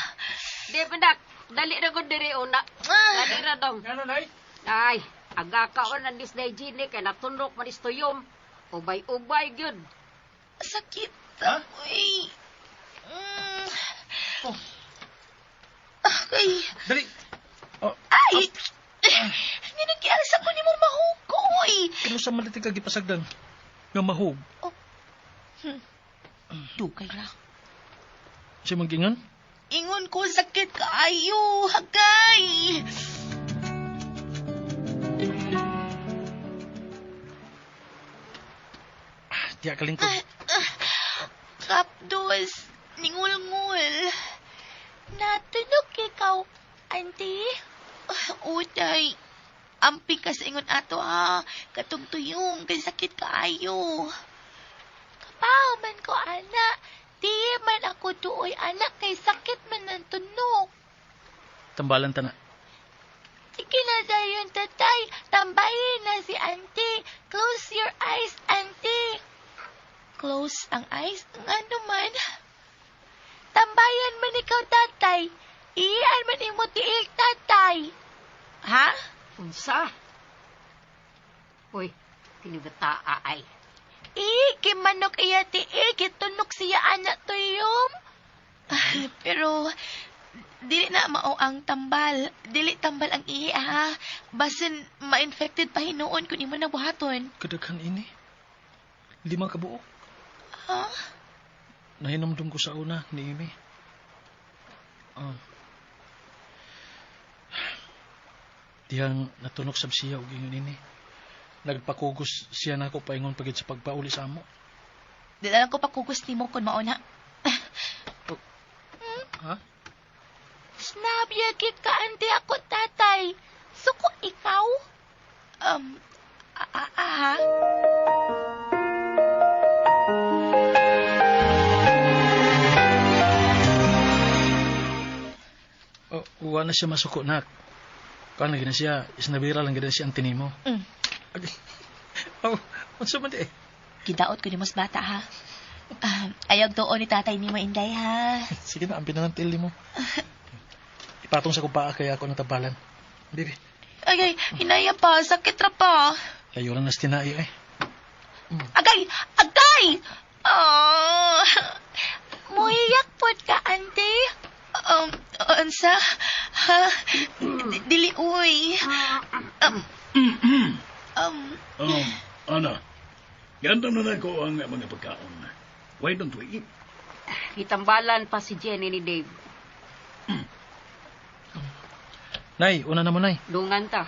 Deb, anak! Dali na ko diri, una. Dali na dong. Ano, Nay? Ay, aga kaon ang disney Gini kay natunok man istuyom. Ubay-ubay gyud. Sakit. Ha? Uy. Oh. Ay. Dali. Oh, Ay! Nga nagkialsa ko ni mo mahukoy. kano sa malitig ka gipasagdan? Nga mahug. Dugay ra. Siya manggingan? Ingon ko sakit kaayo, hagay. Diya kalingkod. Kapdos, ningulngul. Natunog ikaw, auntie. Utay, ampi ka sa ingon ato ha. Katong tuyong, kay sakit kaayo. Kapaw man ko, ana. Di man ako tuoy, anak, kay sakit man ang tunog. Tambalan ta na. Sige na dayon, tatay. Tambayin na si auntie. Close your eyes, auntie. Close ang eyes? Ngano man? Tambayan man ikaw, tatay. Iyan man imo tiil, tatay. Ha? Unsa? Uy, tinibataa ay. Kimanok iya tiil, kitunok siya anak tuyom. Pero, dili na mao ang tambal. Dili tambal ang ihi, ha? Basin, ma-infected pa hinuon kung imo na buhaton. Kadaghan ini. 5 ka buok. Ha? Nahinomdom ko sa una ni Amy. Dihang natunok sab siya og ingon ini. Nagpakugos siya nako paingon pagid sa pagpauli sa amo. Di na lang ko pakugos nimo kung mauna. Ha? Snabya gid ka, auntie, ako, tatay. Suko ikaw? Ha? Oh, wa na siya masuko, nak. Kuan lagi na siya, isnabira lang gid siya ang tinimo. Mm. Oh, unsa man di eh? Gidaot ko nimo sa bata, ha? Ayaw tuon ni tatay nimo, Inday, ha? Sige na, ang pinanantil nimo. Ipatong sa kumpaa kaya ako natabalan. Bibi. Ay, ay, hinaya pa, sakit ra pa. Layo lang nas tinai eh. Agay! Agay! Oh. Muhiyak pod ka, auntie. Unsa? Ha? Dili, uy. Ana, gandam na ko ang mga pagkaon. Why don't we eat? Gitambalan pa si Jenny ni Dave. Nay, una na mo, Nay. Dungan ta.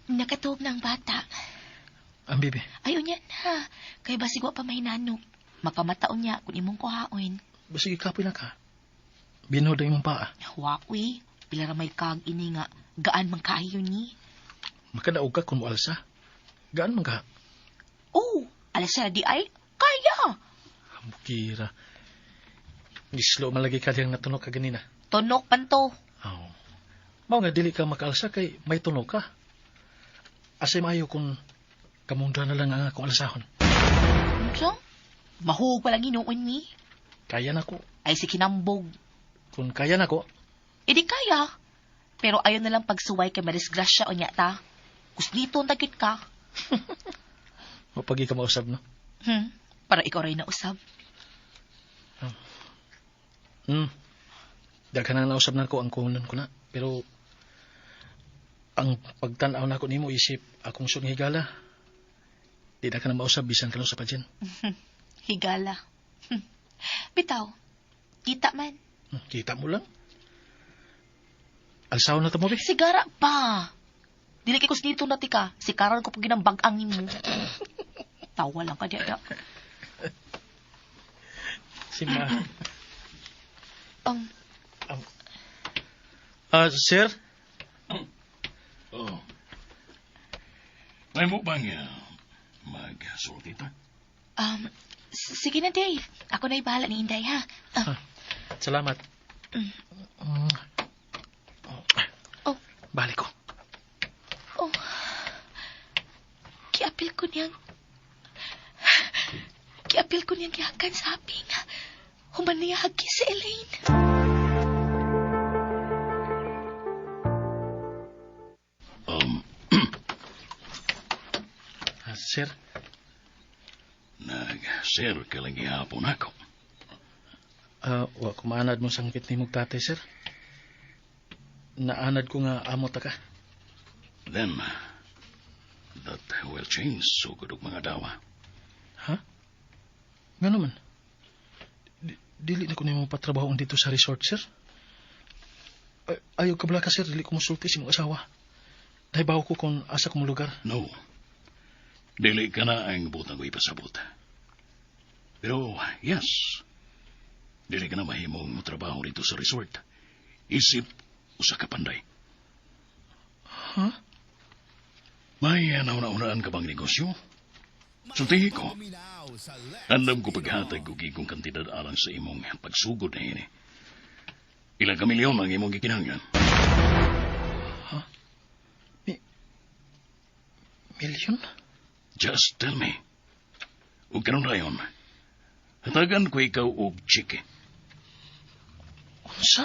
Nakatuog na ang bata. Ang bibi. Ayaw niya na. Kay basig wa pa mahinanok. Makamataon niya kung imong kuhaon. Basig ikapoy na ka. Binhod ang imong paa. Wa, uy. Pila ra may kag ini nga. Gaan man kaayo ni. Makadaog ka kung moalsa. Gaan man ka. Oh, alsa di ay. Kaya. Bukira. Gislo malagi ka diyang natunok ka ganina. Tunok pan to. Oh. Mao nga dili ka makaalsa kay may tunok ka. Asay maayo kung kamunda na lang ang akong alsahon. Unsa? Mahug pa lang hinuon ni. Kaya na ko. Ay si kinambog. Kung kaya na ko. E di kaya. Pero ayon na lang pagsuway kay madisgrasya o niya ta. Kusnito ang tagit ka. Mapagi ka mausab, no? Para ikaw rin nausab. Daghan na nausab na ko ang kunon ko na. Pero ang pagtan-aw na ko nimo isip akong sud nga higala. Di na ka na mausab bisan ka sa pa dyan. Higala. Bitaw, kita man. Kita mo lang. Alsaw na to mo, be. Sigara pa. Dili kay kusnito na tika. Sikaran ko pag ginambag-ang nimo. Tawa lang ka di ada. Sima. Sir? Oh. May mo bang magsulti ta? Sige na, Dave. Ako na ibahala ni Inday, ha? Salamat. Oh. Balik ko. Oh. Kiapil ko niyang gihakan sa haping. Human niya hagi si Elaine. Sir? Nag-sir ka lang gihapon ako. Wa ko maanad mo sangkit ni mong tatay, sir. Naanad ko nga amo ta ka. Then, that will change sugod og mga dawa. Ha? Nga naman? Dili na ko nimo patrabahoon dito sa resort, sir. Ayaw ka bala ka, sir. Dili ko musulti sa imong asawa. Nahibaw ko kung asa ko mo lugar. No. Dili ka na ang butang ko ipasabot. Pero, yes. Dili ka na mahimong motrabaho dito sa resort. Isip, usa ka panday. Ha? May nauna-unaan ka bang negosyo? Sultihi ko. Andam ko paghatag og igong kantidad alang sa imong pagsugod na ini. Ilang ka milyon ang imong gikinahanglan? Ha? Milyon? Just tell me. Ug karon rayon, hatagan ko ikaw og tseke. Unsa?